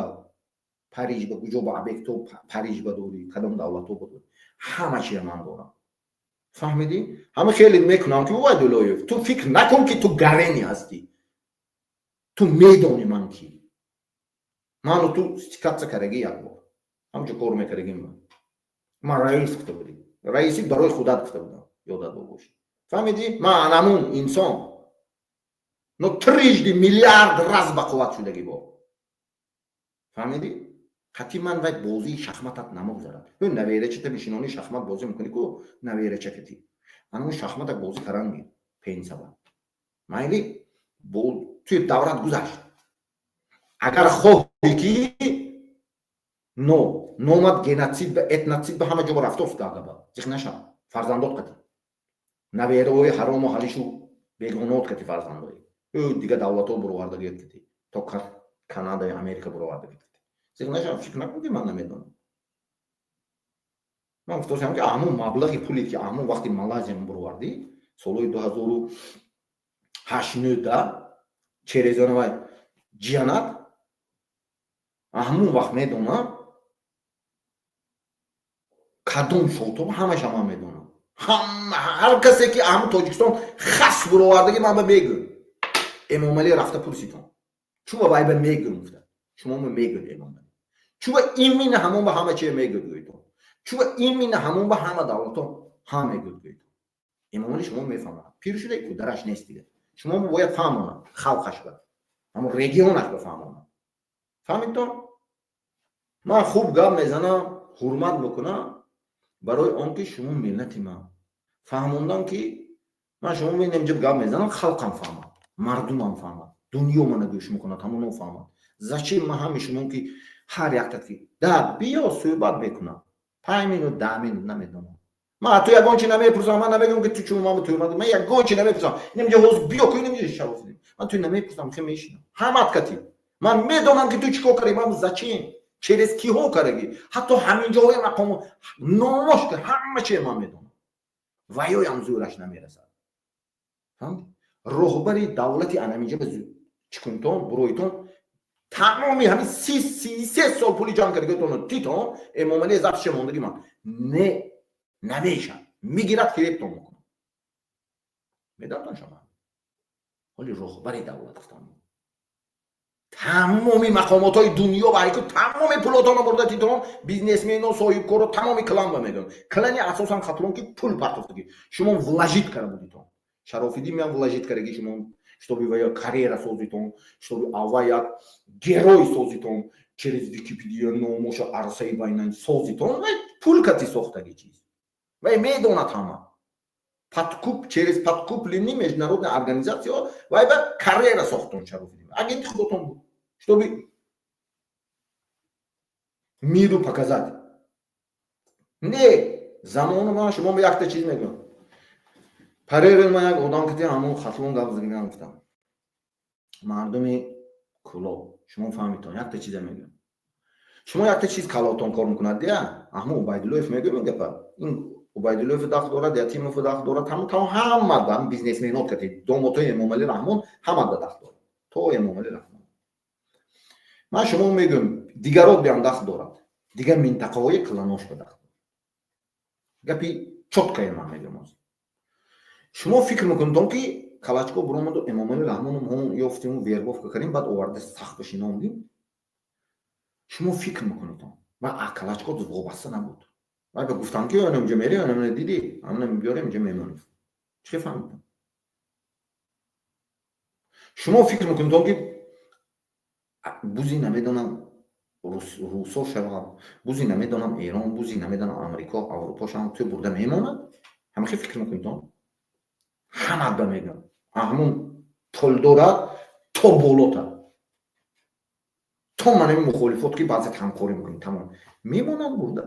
Париж ба куҷо ба объектҳо Париж ба дорӣ, кадом давлатҳо ба дорӣ, ҳама чия ман дорам. фаҳмидӣ? ҳама хеле мекунам ки бубояд Дулоев, ту фикр накун ки ту гарени ҳастӣ. Ту медони ман ки. Ману ту стикатса кардаги як бор. ҳамчо кор мекардагим ман. Ман раис гуфта будем. Раиси барои худат гуфта будам. Ёдат бошад. фаҳмидӣ? Ман анамун инсон. Но трижды миллиард раз бақувват шудагӣ бор. фаҳмидӣ? қатъи ман вай бозии шахматат намегузарад. Бибин наверачата бишинони шахмат бозӣ мекунӣ ку наверача ки. Анамун шахматак бозӣ кардан ми пенсава. Майли туи даврат гузашт. Агар хоҳӣ ки номад геноцид ба этноцид ба ҳама ҷо рафтост дагаба. Зих наша фарзандот қати. Навераҳои ҳарому ҳалишу бегонот қати фарзандои. Дига давлатҳо буровардагият кати. То Канада ё Америка буровардагият. Зих наша фикр накун ки ман намедонам. Ман гуфтам ки ҳамун маблағи пуле ки ҳамун вақти Малайзия буровардӣ, солҳои 2008-9 черезонавай ҷиянат ҳамун вақт медонам кадом шотоб ҳамаша ман медонам. ҳар касе ки ҳамун Тоҷикистон хас буровардаги ман ба мегӯ. Эмомалӣ рафта пурситон. Чуба вай ба мегӯ гуфта. Шумо мегӯд Эмомалӣ. Чуба имина ҳамон ба ҳама чия мегӯд гӯйтон. Чуба имина ҳамон ба ҳама давлатон ҳам мегӯд гӯйтон. Эмомалӣ шумо мефаҳмад. Пир шудаи ку дараш нест дига. Шумо бояд фаҳмонад халқаш ба. ҳамон регионаш бафаҳмонад. фаҳмидтон? ман хуб гап мезанам, ҳурмат мекунам барои он ки шумо миллати ман. фаҳмондан ки ман шумо бинем ҷаб гап мезанам, халқам фаҳмад, мардумам фаҳмад, дунё мана гӯш мекунад, ҳамон фаҳмад. Зачем ман ҳами шумо ки ҳар яктат ки да биё суҳбат мекунам. 5 минут 10 минут намедонам. Ман ҳатто ягон чи намепурсам, ман намегӯям ки ту чумо ман тӯҳмат. Ман ягон чи намепурсам. Немҷа ҳоз биё ку немҷа шавоф дидем. Ман ту намепурсам, хе мешинам. ҳамат кати. Ман медонам ки ту чӣ кор кардӣ, ман зачем? Через киҳо кардагӣ? ҳатто ҳамин ҷоҳои мақом номош ки ҳама чи ман медонам. Ваёям зӯраш намерасад. фаҳмидӣ? роҳбари давлати анаминҷа ба чикунтон, буроитон тамоми ҳамин 33 сол пули ҷамъ кардагитон титон Эмомалӣ зафтша мондаги ман не намеша мигирад хирептон мекунад. медонтон шумо. ҳоли роҳбари давлат гуфтам. тамоми мақомотҳои дунё ба ҳайку тамоми пулотонро бурда титон бизнесменон соҳибкоро тамоми клан ба мегӯям. Клани асосан хатлон ки пул партофтагӣ. шумо влажит карда будитон. Шарофиддӣ меям влажит кардагӣ шумо чтобы вая карьера созитон, чтобы ава як герой созитон, через Википедия номоша арсаи байнан созитон, вай пул кати сохтаги чиз. Вай медонад ҳама. Подкуп через подкуплении международной организации вай ба карьера сохтон Шарофиддин. Агенти худотон буд. Чтобы миру показать. Не, замону ман шумо якта чиз мегӯям. Паререн ман як одам ки ҳамон хатлон гап зигинам гуфтам. Мардуми куло, шумо фаҳмитон, якта чиза мегӯям. шумо якта чиз калотон кор мекунад дия? Аҳмо Убайдуллоев мегӯям гапа. Ин Убайдуллоев дах дорад, Ятимов дах дорад, ҳама ба бизнесменот кати, домотои Эмомалӣ Раҳмон ҳама да дах дорад. То Эмомалӣ Раҳмон. Ман шумо мегӯям, дигарот биам дах дорад. Дигар минтақаҳои кланош ба дах дорад. Гапи чоткае ман мегӯям ҳозир. шумо фикр мекунед ки Калачко буромаду Эмомалӣ Раҳмоном ҳон ёфтиму вербовка кардем, баъд оварда сахт бошиномдим. шумо фикр мекунед ва Калачко вобаста набуд. Вай ба гуфтам ки онам ҷа мери, онам диди, онам биёрем ҷа мемонем. чӣ фаҳмидам? шумо фикр мекунед ки бузи намедонам русо шавам, бузи намедонам Эрон, бузи намедонам Амрико, Аврупо шавам, ту бурда мемонад? ҳамахи фикр мекунед? ҳама ба мегӯям. ҳамон пул дорад то болота. То манами мухолифот ки баъзат ҳамкорӣ мекунем тамом. мемонад бурда?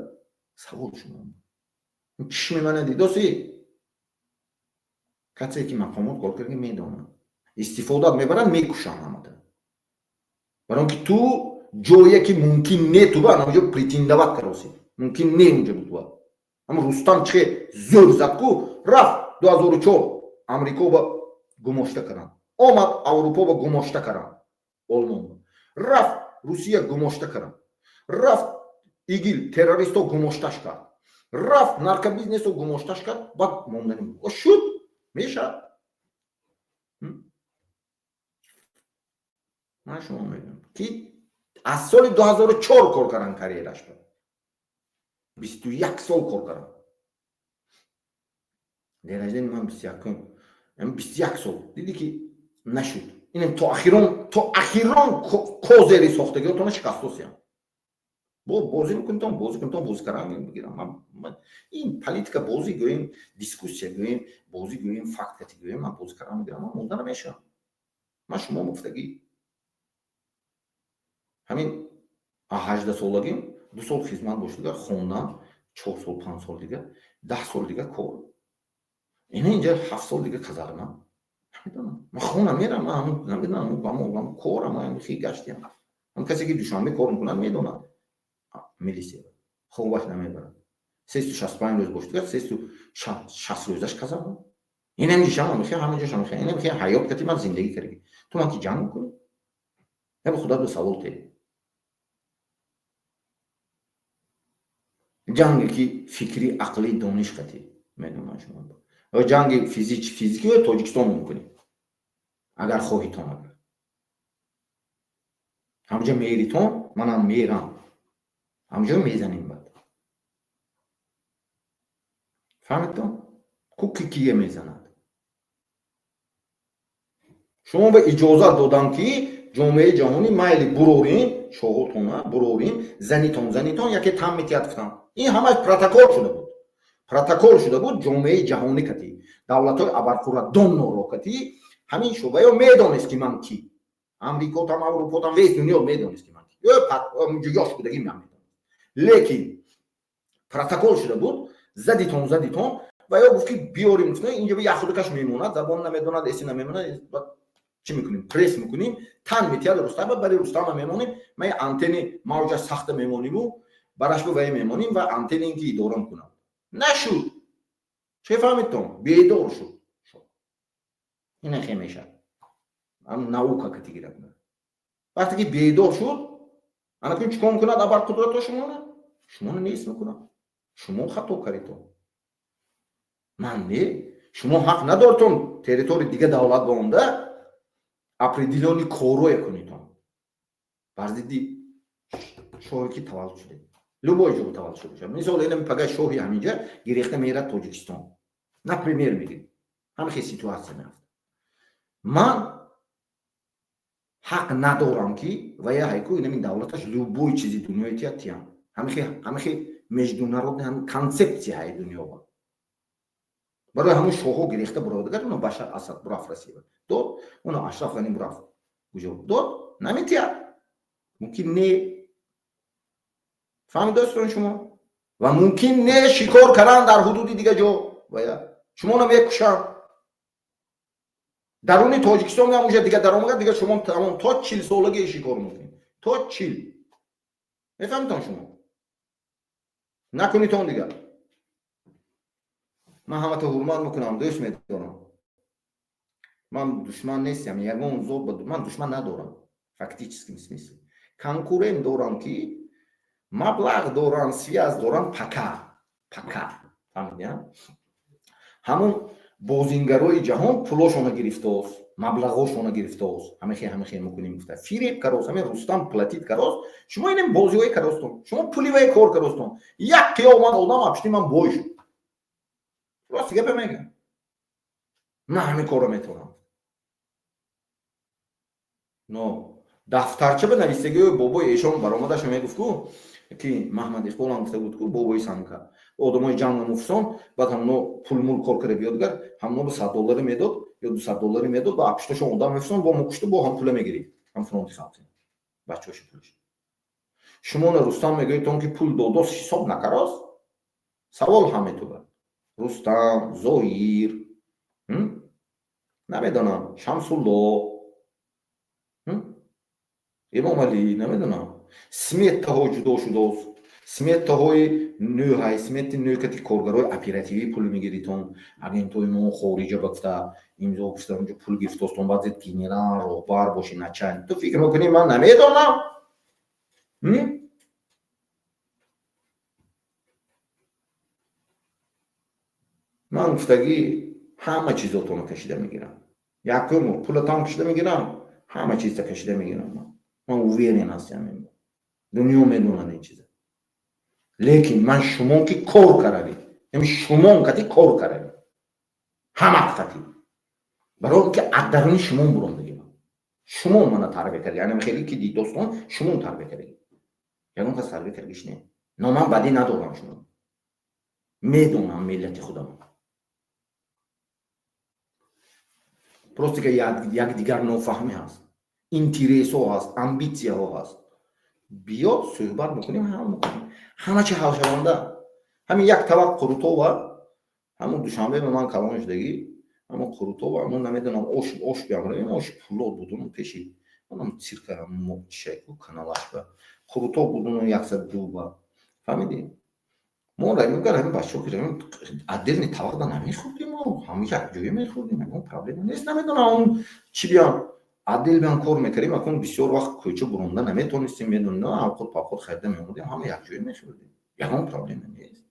савол шумо. чӣ мемонад доси? касе ки мақомот кор кардаги медонад. истифодат мебарад, мекушанд ҳамата. барои он ки ту ҷое ки мумкин не ту ба онҷо претендоват кароси. мумкин не онҷо бутува. ама Рустам чӣ зӯр зад ку рафт 2004 امریکا با گماشته کردن، آمد اروپا با گماشته کردن، آلمان رفت روسیه گماشته کردن، رفت ایگیل تروریست ها گماشتش کرد، رفت نارکو بیزنس رو گماشتش کرد، بعد موندنیم و شد میشه. من شما میگم که از سال 2004 کار کردن کاریرش بود، 21 سال کار کردن درجه من 21 سال دیدی که نشد. این تا اخیران کوزری ساختگی تو نشکستوسی بازی میکنم بازی کردن میگیرم. این پالیتیکا بازی گویم، دیسکوسیا گویم، بازی گویم، فکت گویم، من بازی کردن میگیرم، من موندن نمیشم. من شما مفتگی همین 18 سالگیم 2 سال خدمت باشید، خوندم 4 سال 5 سال دیگه 10 سال دیگه کار، اینجا 7 سال دیگه کازارما نمیدونم. من خونم میرم، من نمیدونم با کارم من خیلی گشتیم. اون کسی که دوشنبه کار میکنن میدونن میلیسه خوب وقت نمیبرن 365 روز باشید 360 روزش کازارما. این نمیشه من میخوام همونجا شما میخوام این میخوام حیات کتی من زندگی کردی تو من کی جنگ میکنی یا خدا به سوال ته جنگی که فکری عقلی دانش کتی میدونم شما و جنگ فیزیکی و تاجیکستان میکنی اگر خواهی تو مگر همونجا میری تو منم میرم همونجا میزنیم بعد فهمیدم کوکی کیه میزند. شما به اجازه دادن که جامعه جهانی مایل برورین شغلتون برورین زنیتون یکی تام میتیاد کردن. این همش پروتکل شده بود جامعه جهانی کتی دولت‌های ابرقدرت رو کتی همین شوبه رو میدونست که من کی امریکا تا اروپا تا وست دنیا میدونست که من کی اونجا یاش بودگی میدونست، لیکن پروتکل شده بود زدیتون و یا گفت که بیاریم گفتن اینجا به یخودکش میموند زبان نمیدوند اسی نمیموند چی میکنیم پرس میکنیم تن میتیاد رستم برای رستم میمونیم ما آنتن موج سخت میمونیم و براش به وای میمونیم و آنتن اینکی دورم کنم نشد. چه فهمیدم بیدار شد این خیلی میشه هم نوکا کتی گیرم وقتی که بیدار شد انا کنم چیکار میکنه ابر قدرت شما نیست میکنم شما خطا کردید من نه شما حق ندارتون تریتوری دیگه دولت بونده اپریدیلونی کورو کنید بردیدی شوهی که تولد شده لوبای جو تولد شده مثلا اینم پگاه شوهی همینجا گریخته میره تاجیکستان نه پریمیر میگیم هم خیلی سیتواسیون میفته. من حق ندارم که و یا هایکو اینم این دولتش لوبای چیزی دنیای تیاتیام همه مجدونه رو هم کانسپتی های دنیا با برای همون شوهو گریخته برادر اونو بشار اسد براف رسید دو اونو اشرف غنی براف گوجو دو نمیتیاد ممکن نه فهمید دوستان شما و ممکن نه شکار کردن در حدودی دیگه جو و یا شما نمیکشن درون تاجیکستان هم اونجا دیگه درآمد دیگه شما تمام تا 40 سالگی شکار میکنید تا 40 میفهمید شما نکنید اون دیگه. من همه تو حرمت میکنم دوست میدارم من دشمن نیستم یگان زور بود من دشمن ندارم فاکتически смысле конкурент دارم که مبلغ دارن связь دارن پکا فهمیدین همون بازینگرای جهان پولاشونو گرفتاست مبلغاشونو گرفتاست همه خیلی میکنیم گفته فریب کراست همین رستم پلاتید کراست شما اینم بازیای کراستون شما پولی وای کار کراستون یک قیامت آدم اپشتی من بوش راست دیگه بمیگم من همین کارو میتونم نو دفترچه بنویسگی بابای ایشان برآمدش میگفت که محمد اقبال هم گفته بود که بابای سانکا آدمای جنگ مفسون بعد همونو پول مول کار کرده بیادگر همونو به $100 میداد یا $200 میداد با اپشتاشون آدم مفسون با مکشته با هم پول میگیری هم فرانتی سانتی بچه‌هاش پولش شما نه رستم میگید اون که پول داداس حساب نکراست سوال همینطوره رستم زهیر نمیدونم شمس الله امام علی نمیدونم سمیت ها جدا شده است сметаҳои нӯ смети нӯ кати коргарои оперативӣ пул мегиритон агентҳои мо хориҷа бафта имзо кушта онҷо пул гирифтостон баъзет генерал роҳбар боши начальник ту фикр мекунӣ ман намедонам ман гуфтагӣ ҳама чизотонро кашида мегирам якум пулатон кашида мегирам ҳама чизта кашида мегирам ман уверен ҳастам дунё медонад ин чиза лекин ман шумон ки кор каравӣ шумон кати кор каравӣ ҳама қати барои ки аз даруни шумон бурондагӣ шумон мана тарбия кард яъне хеле ки дидостон шумон тарбия кард ягон кас тарбия кардиш не но ман бадӣ надорам шумон медонам миллати худам просто ки якдигар нофаҳмӣ ҳаст интересҳо ҳаст амбитсияҳо ҳаст биё суҳбат мекунем ҳама чи ҳал шаванда ҳамин як тавақ қурутова ҳамун душанбе ба ман калон шудагӣ ҳамун қурутова ман намедонам ош биёрем ош пулот будун пеши манам цирка чайку каналашба қурутов будун 100 рубл фаҳмидӣ мо раймикар ҳамин бачаҳо ки отдельный тавақда намехӯрдим ҳама якҷоя мехӯрдим ягон проблема нест намедонам он чӣ биям отдел биям кор мекардем акун бисёр вақт кӯча буронда наметонистим медонем авқот павқот харида меомадем ҳама якҷоя мехӯрдим ягон проблема нест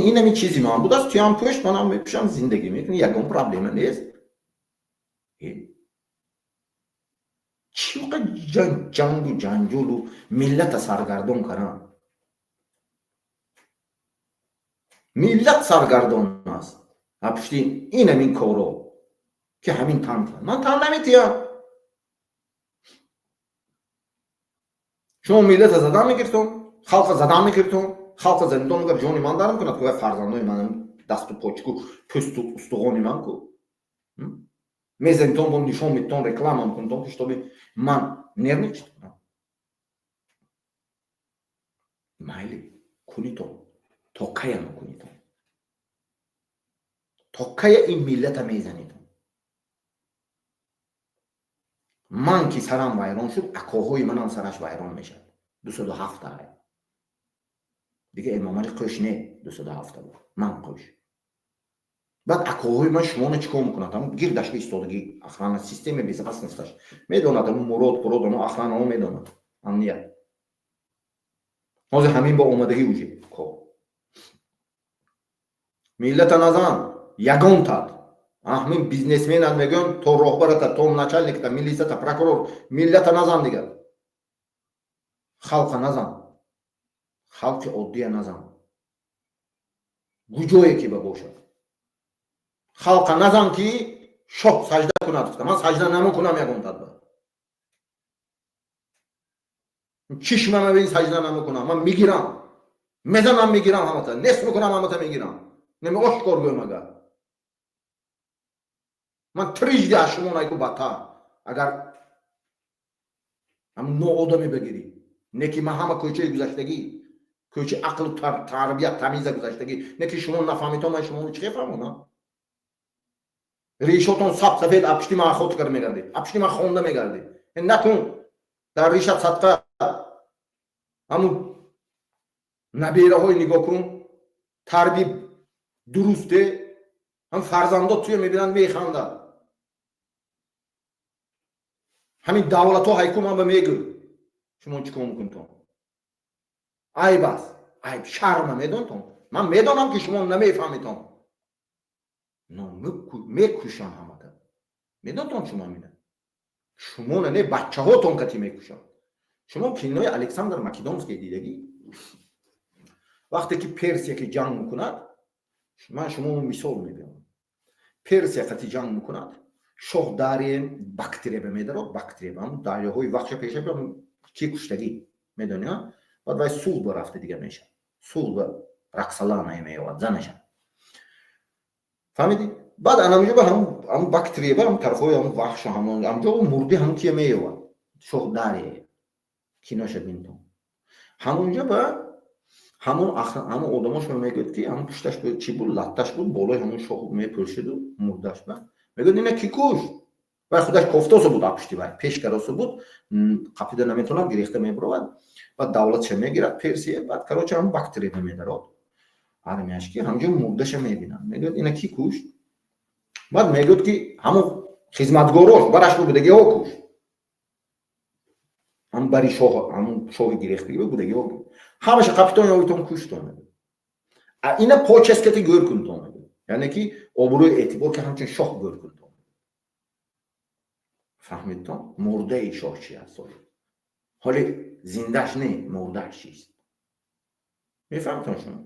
инами чизи ман буд аст туям пӯшт манам мепӯшам зиндагӣ мекунӣ ягон проблема нест чӣ вақт ҷангу ҷанҷолу миллата саргардон кардам миллат саргардон аст пушти инамин коро ки ҳамин тан ман тан наметиям шумо миллата задан мегиртон халқа задан мегиртон халқа зандон мегар ҷони ман дар мекунад ки фарзандои ман дасту почку пӯсту устуғони ман ку мезанитон бо нишон метон реклама мекунтон киштоби ман нерничит кунам майли кунитон то кая мекунитон то кая ин миллата мезанитон ман ки сарам вайрон шуд акоҳои манам сараш вайрон мешад 207 ай дига эмомали қӯш не 207 буд ман қӯш баъд акоҳои ман шумоно чӣ кор мекунад гирдашка истодагӣ охрана система безопасносташ медонад мурод пурод охранаҳо медонад амният ҳозир ҳамин ба омадагӣ уже кор миллата назан ягон тад ҳамин бизнесменат мегӯям то роҳбарата то начальниката милисията прокурор миллата назан дигар халқа назан халқи оддия назан гуҷое ки ба бошад халқа назан ки шоҳ сажда кунад ман сажда намекунам ягон тадба чишма мебин сажда намекунам ман мегирам мезанам мегирам ҳамата нест мекунам ҳамата мегирам неми ошкор гӯям агар ман трижди аз шумо найку бадтар агар ноодаме бигирӣ не ки ман ҳама кӯчаи гузаштагӣ кӯчи ақлу тарбият тамиза гузаштагӣ не ки шумо нафаҳмитон ман шуморо чӣ фаҳмонам решотон сафед апшти ман хотикар мегардед апшти ман хонда мегардед накун дар решат садқа ҳамун набераҳои нигоҳ кун тарбӣ дурусте ҳам фарзандо туя мебинанд механдад ҳамин давлатҳо ҳайку ман ба мегӯ шумо чӣ кор мекунтон айб аст айб шарма медонтон ман медонам ки шумо намефаҳмитон но мекушам ҳамата медонтон шумо мина шумо не бачаҳотон кати мекушам шумо кинои александр македонский дидагӣ вақте ки персия ки ҷанг мекунад ман шумо мисол мебинам персия кати ҷанг мекунад шоҳ даре бактреба медарад бактреба дарёҳои вахша пеша ки куштагӣ медони баъд вай сулҳ ба рафта дига меша сулҳ ба роксолана меёвад занаша фаҳмидӣ баъд анамҷо ба ҳам бактреба ҳам тарафҳои ҳам вахша ҳамҷо мурди ҳам кия меёвад шоҳ даре киноша бинтон ҳамунҷо ба ҳамун одамошро мегӯяд ки ҳамун пушташ чӣ буд латташ буд болои ҳамун шоҳ мепӯшиду мурдаш ба мегӯяд ина ки кушт و خودش کوفتاسو بود پشتی وای پیشکاراسو بود قاپیدا نمیتونم گرفته میبرد و دولت چه میگیرد پرسیه بعد کاروچ هم باکتری نمیدارد армияш ки ҳамҷо мурдаша мебинанд мегӯяд ина ки кушт баъд мегӯяд ки ҳамон хизматгорош бараш будагиҳо кушт ҳам бари ҳамон шоҳи гирехтагӣ будагиҳо ҳамаша капитони оитон куштон ина поческати гӯркунтон яъне ки обрӯи эътибор ки ҳамчун шоҳ гӯркунтон фаҳмидтон мурдаи шоҳ чи аст ҳоли зиндаш не мурдааш чист мефаҳмтон шумо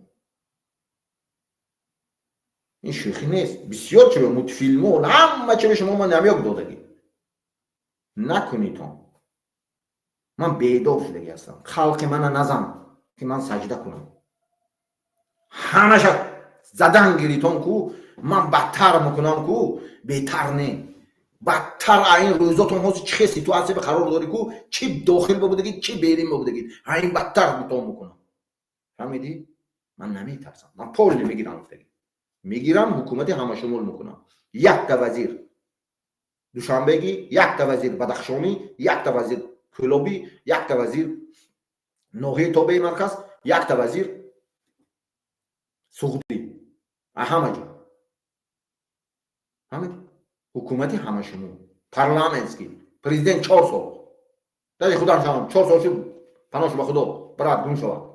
این شوخی نیست بسیار چه مولتیفیلم و همه چه به شما من نمیاد دادگی نکنید من بیدار شده هستم خلق من نزن که من سجده کنم همه شب زدن گریتون کو من بدتر میکنم کو بهتر نه بدتر این روزاتون هست چه سیتواسیون قرار داری کو چی داخل بودگی چی بیرون بودگی این بدتر میتونم میکنم فهمیدی من نمیترسم من پول نمیگیرم افتادی میگیرم حکومت همه شمول میکنم یک تا وزیر دوشنبهگی یک تا وزیر بدخشانی یک تا وزیر کلوبی یک تا وزیر نوحه توبه مرکز یک تا وزیر سقوطی همه جا همه حکومت همه شمول پارلمانسکی پرزیدنت 4 سال داری خدا شما 4 سال شد پناهش به خدا برات گم شود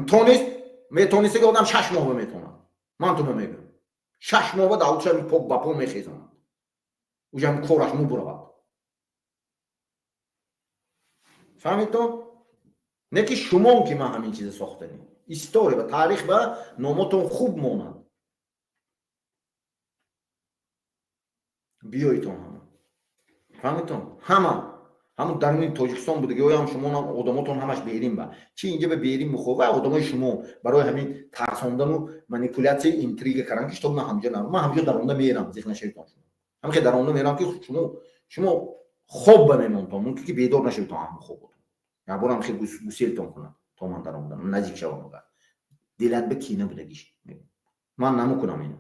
تونست میتونسته که آدم 6 ماه میتونه من تو نمیگم 6 ماه داوچه می پاپ با پا میخیزم اوجم کورش مو برود فهمید تو نه که شما که من همین چیز ساختنی استوری و تاریخ و نامتون خوب مونند بیایتون همه فهمیدتون همون درون تاجیکستان بوده که هم شما هم آدماتون همش بیرین با چی اینجا به بیرین میخواه آدمای شما برای همین ترساندن و مانیپولاسی اینتریگ کردن که من همجا نرم من همجا در اونجا میرم ذهن شیطان شما هم که در اونجا میرم که شما خوب بنمونتون ممکن که بیدار نشید تا هم خوب یا برام خیلی گوسیلتون کنم تا من در اونجا نزدیک شوم و دلت به کینه بودگیش من نمیکنم اینو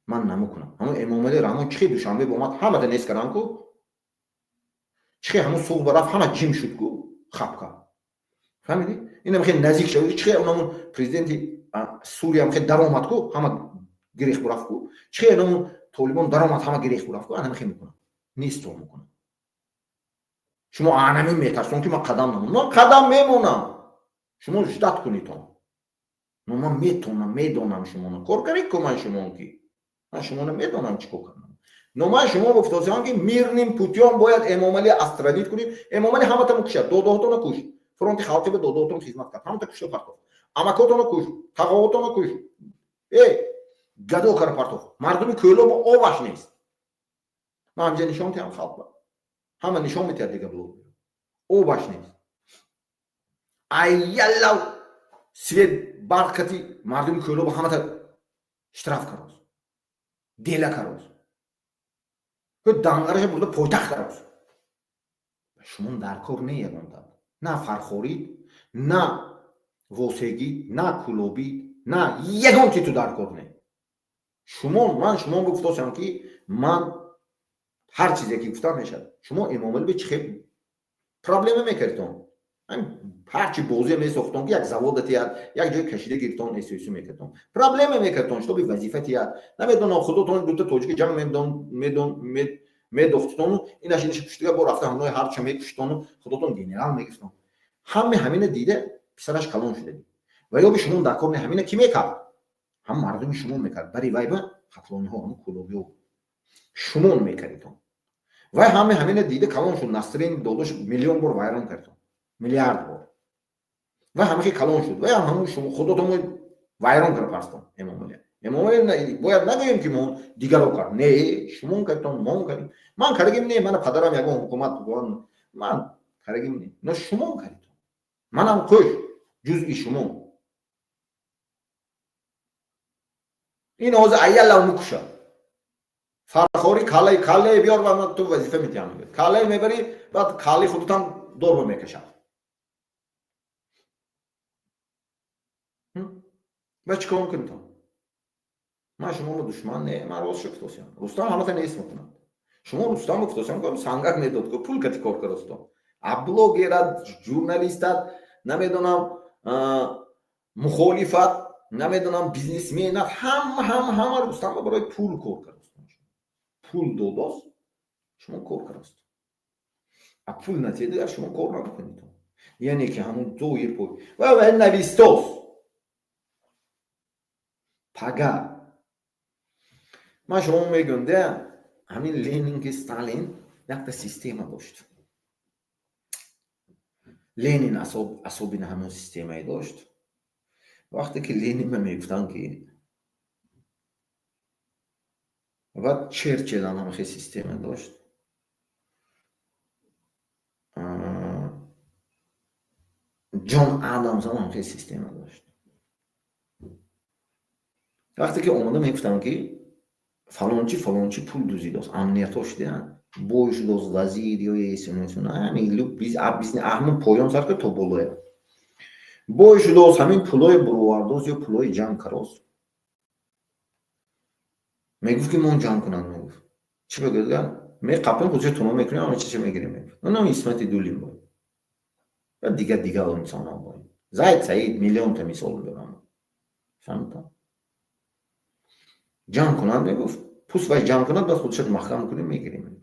من نمیکنم همون امام علی رحمت چی دوشنبه با ما همه تنیس کردن کو چه همون سوق برافت همه جیم شد کو خب که فهمیدی اینا میخواد نزدیک شوی چه اونمون پرزیدنت سوریه هم خیلی در اومد کو همه گریخ برافت کو چه اونمون طالبان در اومد همه گریخ برافت کو انا میخوام میکنم نیست تو میکنم شما آنمی میترسون که من قدم نمونم من قدم میمونم شما جدت کنید تو من میتونم میدونم شما کار کنید که من شما کی من شما نمیدونم چیکار کنم نما شما گفتن که میرنیم پوتیان باید امام علی استرادیت کنیم امام علی همه تا مکشد دو کش فرانت خالقی به دو خدمت کرد همه تا کشو پرتو اما کوتون کش تقاوتون کش گدو کار پرتو مردمی کلو با آواش نیست ما همجا نشون تیم خالق همه نشون میتید دیگه بلو آواش نیست ایالو سوید برکتی مردمی کلو با همه تا اشتراف کروز دیلا کروز که دانگارش بوده پایتخت است شما در کار نیستند نه فرخورید نه وسیگی نه کلوبی نه یگان که تو در کار نه شما گفتم که من هر چیزی که گفتم میشد شما امام علی به چه پرابلم میکردون هر چی بازی میساختون که یک زواد تیاد یک جای کشیده گرفتون اسیسی میکردون پرابلم میکردون شما به وظیفه تیاد نمیدونم خودتون دو تا توجیه جمع میدوختون این اشینش پشتیگه با رفته همراه هر چه میکشتون خودتون گنرال میگفتون همین دیده پسرش کلان شده و یا به شما در کار همینه کی میکرد هم مردم شما میکرد برای وایبا خطلانی ها هم کلوبی ها شما میکردون و همین دیده کلان شد نصرین داداش میلیون بار وایران کردون میلیارد بار و همه کلان شد و همون شما خودتون وایران کرد پاستون امام علی باید نگیم که من دیگر رو کرد نه شما کردون ما کردیم من کردیم نه من پدرم یگان حکومت بودن من کردیم نه شما کردید منم کش جزئی شما این اوضاع ایالا مکشه فرخوری کاله بیار و من تو وظیفه میتونم کاله میبری بعد کاله خودتم دور میکشه و چیکار کنید من شما رو دشمن نه، من راست شفتم. رستم همه تا نیست میکنم. شما رستم رو گفتم که سانگاک نداد که پول کتی کار کرستم. ابلوگراد، ژورنالیستات، نمیدونم مخالفت، نمیدونم بیزنسمنات، هم رستم برای پول کار کرستم. پول داداست، شما کار کرست. پول نتیده شما کار نمیکنید. یعنی که همون دو یر پول و نویستوس پگا. من شما میگم ده همین لنین که استالین یک سیستم داشت. لنین اصابین همون سیستمی داشت. وقتی که لنین میگفتن که و چرچیل هم خیلی سیستم داشت. جان آدامز هم خیلی سیستم داشت. وقتی که اومدم میگفتن که فلانچی پول دوزید، امنیتاش دیدن بوش دوز وزیر یا ایسونیسون همین لوب بیز همون پایان سر که تو بلوه بوش دوز همین پولای برواردوز یا پولای جنگ کراز میگفت که من جنگ کنم. میگفت چی بگردن می قبل خودش تونو میکنیم اما چی میگیریم. میگفت نه اسمت دولیم باید و دیگه انسان هم باید زاید سعید میلیون تا مثال دارم. فهمتم جنگ کنند. میگفت پوست وای جنگ کنند بس خودش محکم کنیم میگیریم.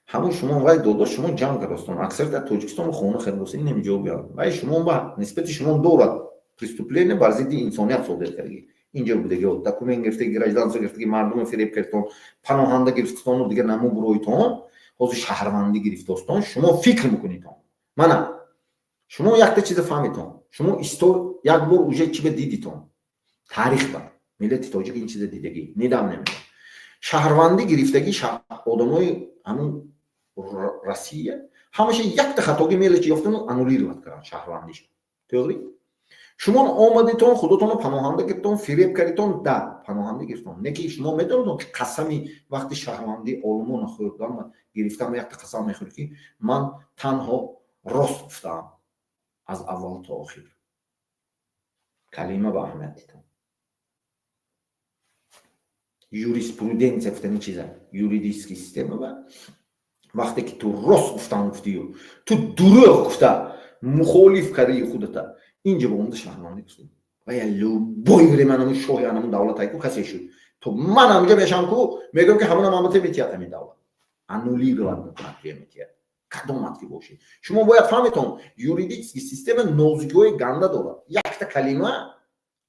همون شما وای داداش شما جنگ کردستون اکثر در تاجیکستان خونه خیلی نمیجا بیاد وای شما با نسبت شما دورا پرستوپلین بر ضد انسانیت صادر کردی. اینجا بوده که دکومنت گرفته گراجدانس گرفته مردم فریب کردن پناهنده گرفتن و دیگه نمو برویتون حوزه شهروندی گرفتستون. شما فکر میکنید من شما یک تا چیز فهمیدون شما استور یک بار اوجه چی دیدیتون تاریخ با ملت تاجیک این چیز دیدگی ندام نمیده. شهروندی گرفتگی آدمای همون روسیه همشه یک تا خطاگی ملت یافتن و انولیر کردن شهروندیش. تئوری شما آمدیتون خودتون رو پناهنده گرفتون فریب کردیتون در پناهنده گرفتون نکی شما میدونید که قسمی وقتی شهروندی آلمان خوردم گرفتم یک تا قسم میخورد که من تنها راست گفتم از اول تا آخر. کلمه با اهمیتیتون یوریسپرودنس افتنی چیزه یوریدیسکی سیستم و وقتی که تو راست گفتی و تو دروغ گفته مخالف کردی خودت اینجا با اون شهروندی کردی و یا لوبای ولی من همون شوهی همون دولت هایی که کسی شد تو من همونجا میشم که میگم که همون همه میتیت همین دولت انولی رو باید میکنم که میتیت کدومت که باشید. شما باید فهمیتون یوریدیسکی سیستم نوزگی های گنده داره. یک تا کلمه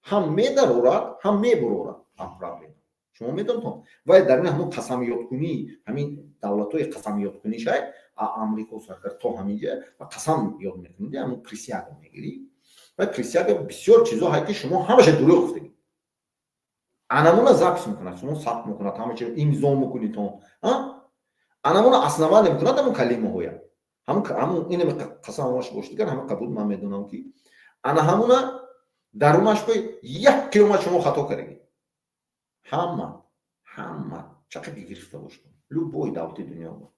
هم میدارورد هم میبرورد هم پرابلم شما میدونتون و در این همون قسمیات کنی همین دولت های قسمیات کنی شاید امریکا سرکر تو همینجا و قسم یاد میکنید همون پریسیاگ میگیری و پریسیاگ بسیار چیزا هایی که شما همشه دروغ گفتید انمون زبط میکنه شما ثبت میکنه همه چیز امضا میکنید تو انمون اصلا نمیکنه همون کلمه هویا همون اینو قسم واش باش دیگه همه قبول من میدونم که انا همون درونش به 1 کیلومتر شما خطا کردید. همه چقدر گرفته باشید لوبای دولت دنیا بود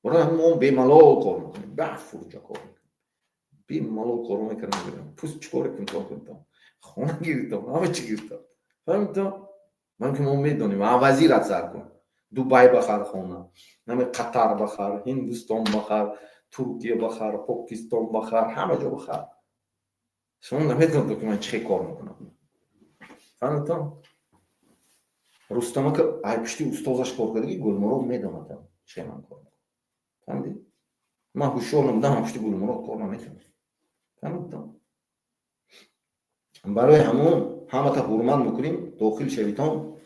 برای همون بیمالال کار میکنیم بفرجا کار میکنیم بیمالال کار میکنیم پوست چکار کنیم خونه گیرتم همه چی گرفتم. فهمیدم من که ما میدونیم وزیرت سر کن دوبای بخر خونه نمی قطر بخر هندوستان بخر ترکیه بخر پاکستان بخر همه جا بخر شما نمیدونم که من چه کار میکنم. فهمیدم رستم که ای پشتی استادش کار کردی گلمرغ میدونم چه من کار میکنم. فهمیدی من هوشیار نبودم پشتی گلمرغ کار نمیکنم. فهمیدم برای همون همه تا حرمت میکنیم داخل شویتون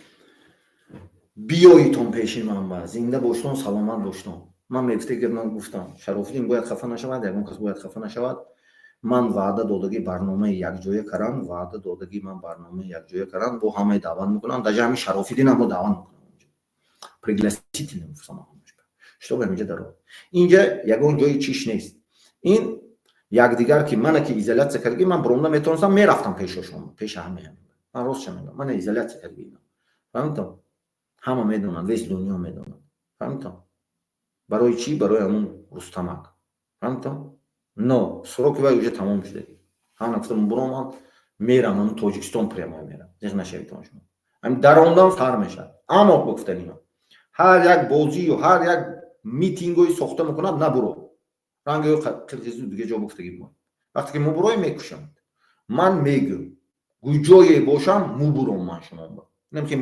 بیاییتون پیش من با زنده باشتون سلامت باشتون. من میگفتم گفتم شرافالدین باید خفه نشود یگان کس باید خفه نشود. من وعده دادگی برنامه یک جایه کردم وعده دادگی من برنامه یک جایه کردم با همه دعوت میکنم در همین شرافالدین هم دعوت میکنم پریگلاسیتی نمیفهمم شو به اینجا درو اینجا یگان جای چیش نیست. این یک دیگر که من که ایزولیت کردی من برام نمیتونستم میرفتم پیششون پیش همه من راست میگم من ایزولیت کردی فهمیدم همه میدونن ویس دنیا میدونن. فهمیدم برای چی برای همون رستمک. فهمیدم نه سروک وای уже تمام شده. هم گفتم برام من میرم من تاجیکستان پرما میرم. دیگه نشوید شما. همین درآمدم سر میشه. اما گفتنیم هر یک بازی و هر یک میتینگوی ساخته میکنند نبرو رنگ قرقیزی دیگه جا گفتگی بود. وقتی که مبروی میکشم من میگم گوجای باشم مبرم من شما نمیگم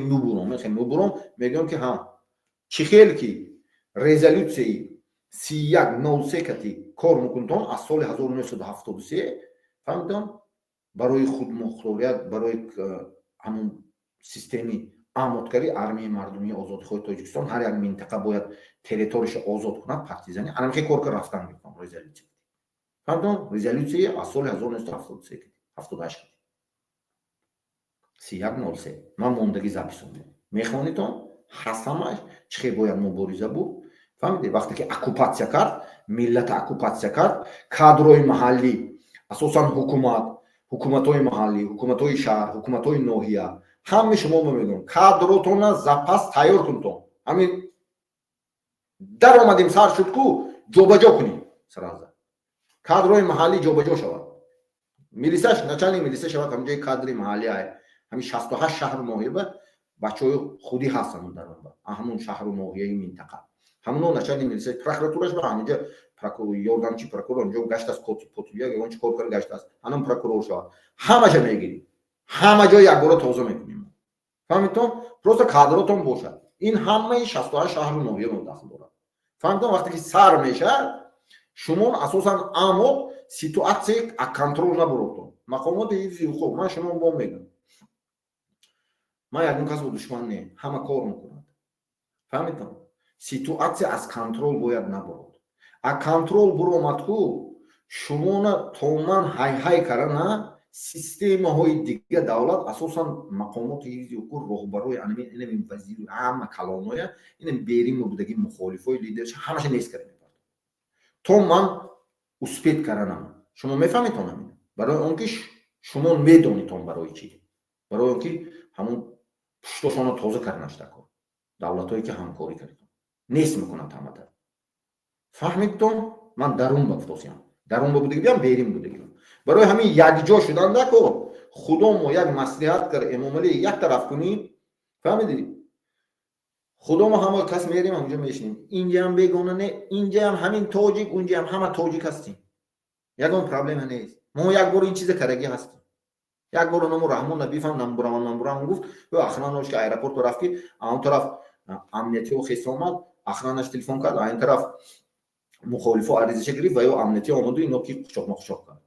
مبرم میگم که ها چی خیلی که رزولوسیی 3103 کتی کار میکنتون از سال 1973 فهمیدم برای خود مختاریت برای همون سیستمی آمادگاری армияи мардумии озодхоҳи тоҷикистон ҳар як минтақа бояд территорияш озод кунад партизани анам ки кор рафтан мекунам резолюция фаҳмидам резолюция аз соли 1973 78 3103 ман мондагӣ записондам мехонитон ҳастамаш чӣ хел бояд мубориза буд фаҳмиде вақте ки оккупатсия кард миллат оккупатсия кард кадрои маҳаллӣ асосан ҳукуматҳои маҳаллӣ ҳукуматҳои шаҳр ҳукуматҳои ноҳия ҳама шумо мегӯям кадротона запас тайёр кунтон ҳамин даромадем сар шуд ку ҷобаҷо кунем сразу кадрои маҳаллӣ ҷобаҷо шавад милисияш начальник милисия шавад ҳамҷои кадри маҳаллӣ ҳамин 68 шаҳру ноҳияба бачаҳои худӣ ҳастанд дар ҳамун шаҳру ноҳияи минтақа ҳамуно начальник милисия прокуратураш ба ҳаминҷа ёрдамчи прокурор онҷо гаштааст котибия ягон чӣ кор кар гаштааст ҳанам прокурор шавад ҳамаша мегирем ҳама ҷо якбора тоза мекунем фаҳмидтон просто кадротон бошад ин ҳамаи 68 шаҳру ноҳия мудохил дорад фаҳмидтон вақте ки сар мешавад шумо асосан аммо ситуатсия контрол набурдтон мақомоти ҳифзи ҳуқуқ ман шумо бо мегӯям ман ягон кас бо душман не ҳама кор мекунад фаҳмидтон ситуатсия аз контрол бояд набурад а контрол буромад ку шумона то ман ҳай карана системаҳои дига давлат асосан мақомоти ҳифзи ҳуқуқ роҳбарои инам вазиру ҳама калоноя инам берим будагӣ мухолифои лидерш ҳамаша нест карда то ман успеҳ карданам шумо мефаҳмедон ҳамин барои он ки шумо медонитон барои чӣ барои он ки ҳамун пуштошона тоза карданашда кор давлатҳое ки ҳамкорӣ кардон нест мекунад ҳамата фаҳмедтон ман дарун ба футосиям дарун ба будагӣ биям берим будагӣ барои ҳамин якҷо шуданда ко худо мо як маслиҳат кар эмомалӣ як тараф кунем фаҳмидӣ худо мо ҳама кас мерем ҳамҷо мешинем инҷаам бегона не инҷаам ҳамин тоҷик унҷаам ҳама тоҷик ҳастем ягон проблема нест мо як бор ин чиза карагӣ ҳастем як бор намо раҳмон набифам намбурамон гуфт охранош ки аэропорт рафт ки он тараф амнияти хес омад охранаш телефон кард ин тараф мухолифо аризаша гирифт ва ё амнияти омаду ино ки қучоқ кард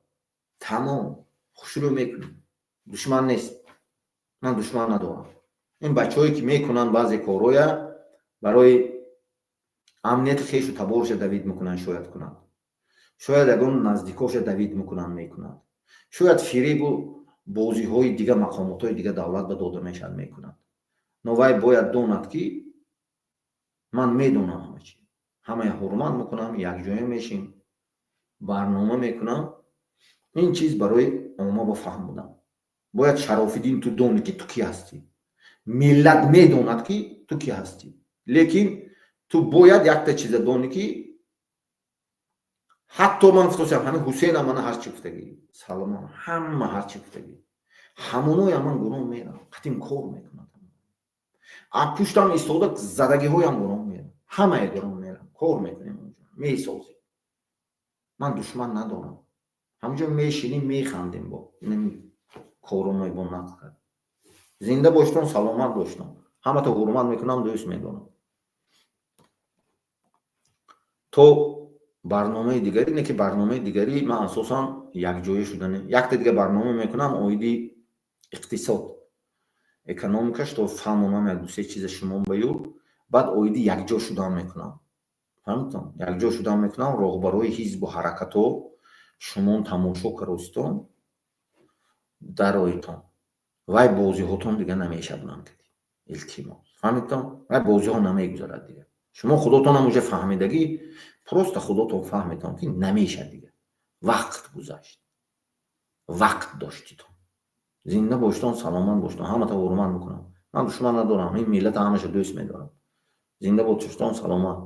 тамом хушрӯ мекунем душман нест ман душман надорам ин бачаҳое ки мекунанд баъзе короя барои амнияти хешу таборша давид мекунанд шояд ягон наздикоша давид мекунанд шояд фиребу бозиҳои дига мақомотҳои дига давлат ба дода мешавад мекунанд но вай бояд донад ки ман медонам ҳама чӣ ҳамаи ҳурмат мекунам якҷоя мешим барнома мекунам ин чиз барои умма ба фаҳм будам бояд шарофиддин ту дони ки ту ки ҳастӣ миллат медонад ки ту ки ҳастӣ лекин ту бояд якта чиза донӣ ки ҳатто ман футосиям ҳамин ҳусейнам мана ҳарчи гуфтагӣ саломон ҳама ҳарчи гуфтагӣ ҳамоноям ман гуноҳ мерам қатим кор мекунад а пуштам истода задагиҳоям гуноҳ мерам ҳамаи гуноҳ мерам кор мекунем месозем ман душман надорам ҳамҷо мешинем механдем бо коронои бо нақл кард зинда боштон саломат боштон ҳамата ҳурмат мекунам дӯст медонам то барномаи дигари не ки барномаи дигари ман асосан якҷоя шудане якта дига барнома мекунам оиди иқтисод экономикаш то фаҳмонам як дусе чиза шумо баё баъд оиди якҷо шудан мекунам фаҳмидтон якҷо шудан мекунам роҳбарои ҳизбу ҳаракатҳо шумо тамошо каростон дароитон вай бозиҳотон дига намешаванд илтимос фаҳмидтон вай бозиҳо намегузарад дига шумо худотонам уҷа фаҳмидагӣ просто худотон фаҳмидон ки намешад дига вақт гузашт вақт доштитон зинда боштон саломат боштон ҳамата ҳурмат мекунам ман душман надорам ин миллат ҳамаша дӯст медорам зинда боштон саломат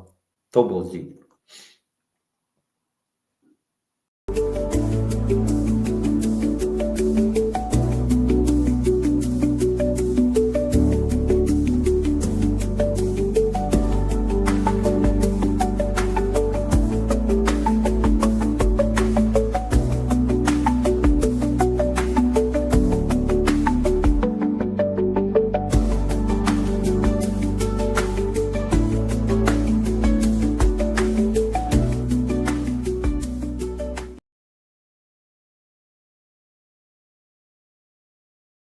то боздид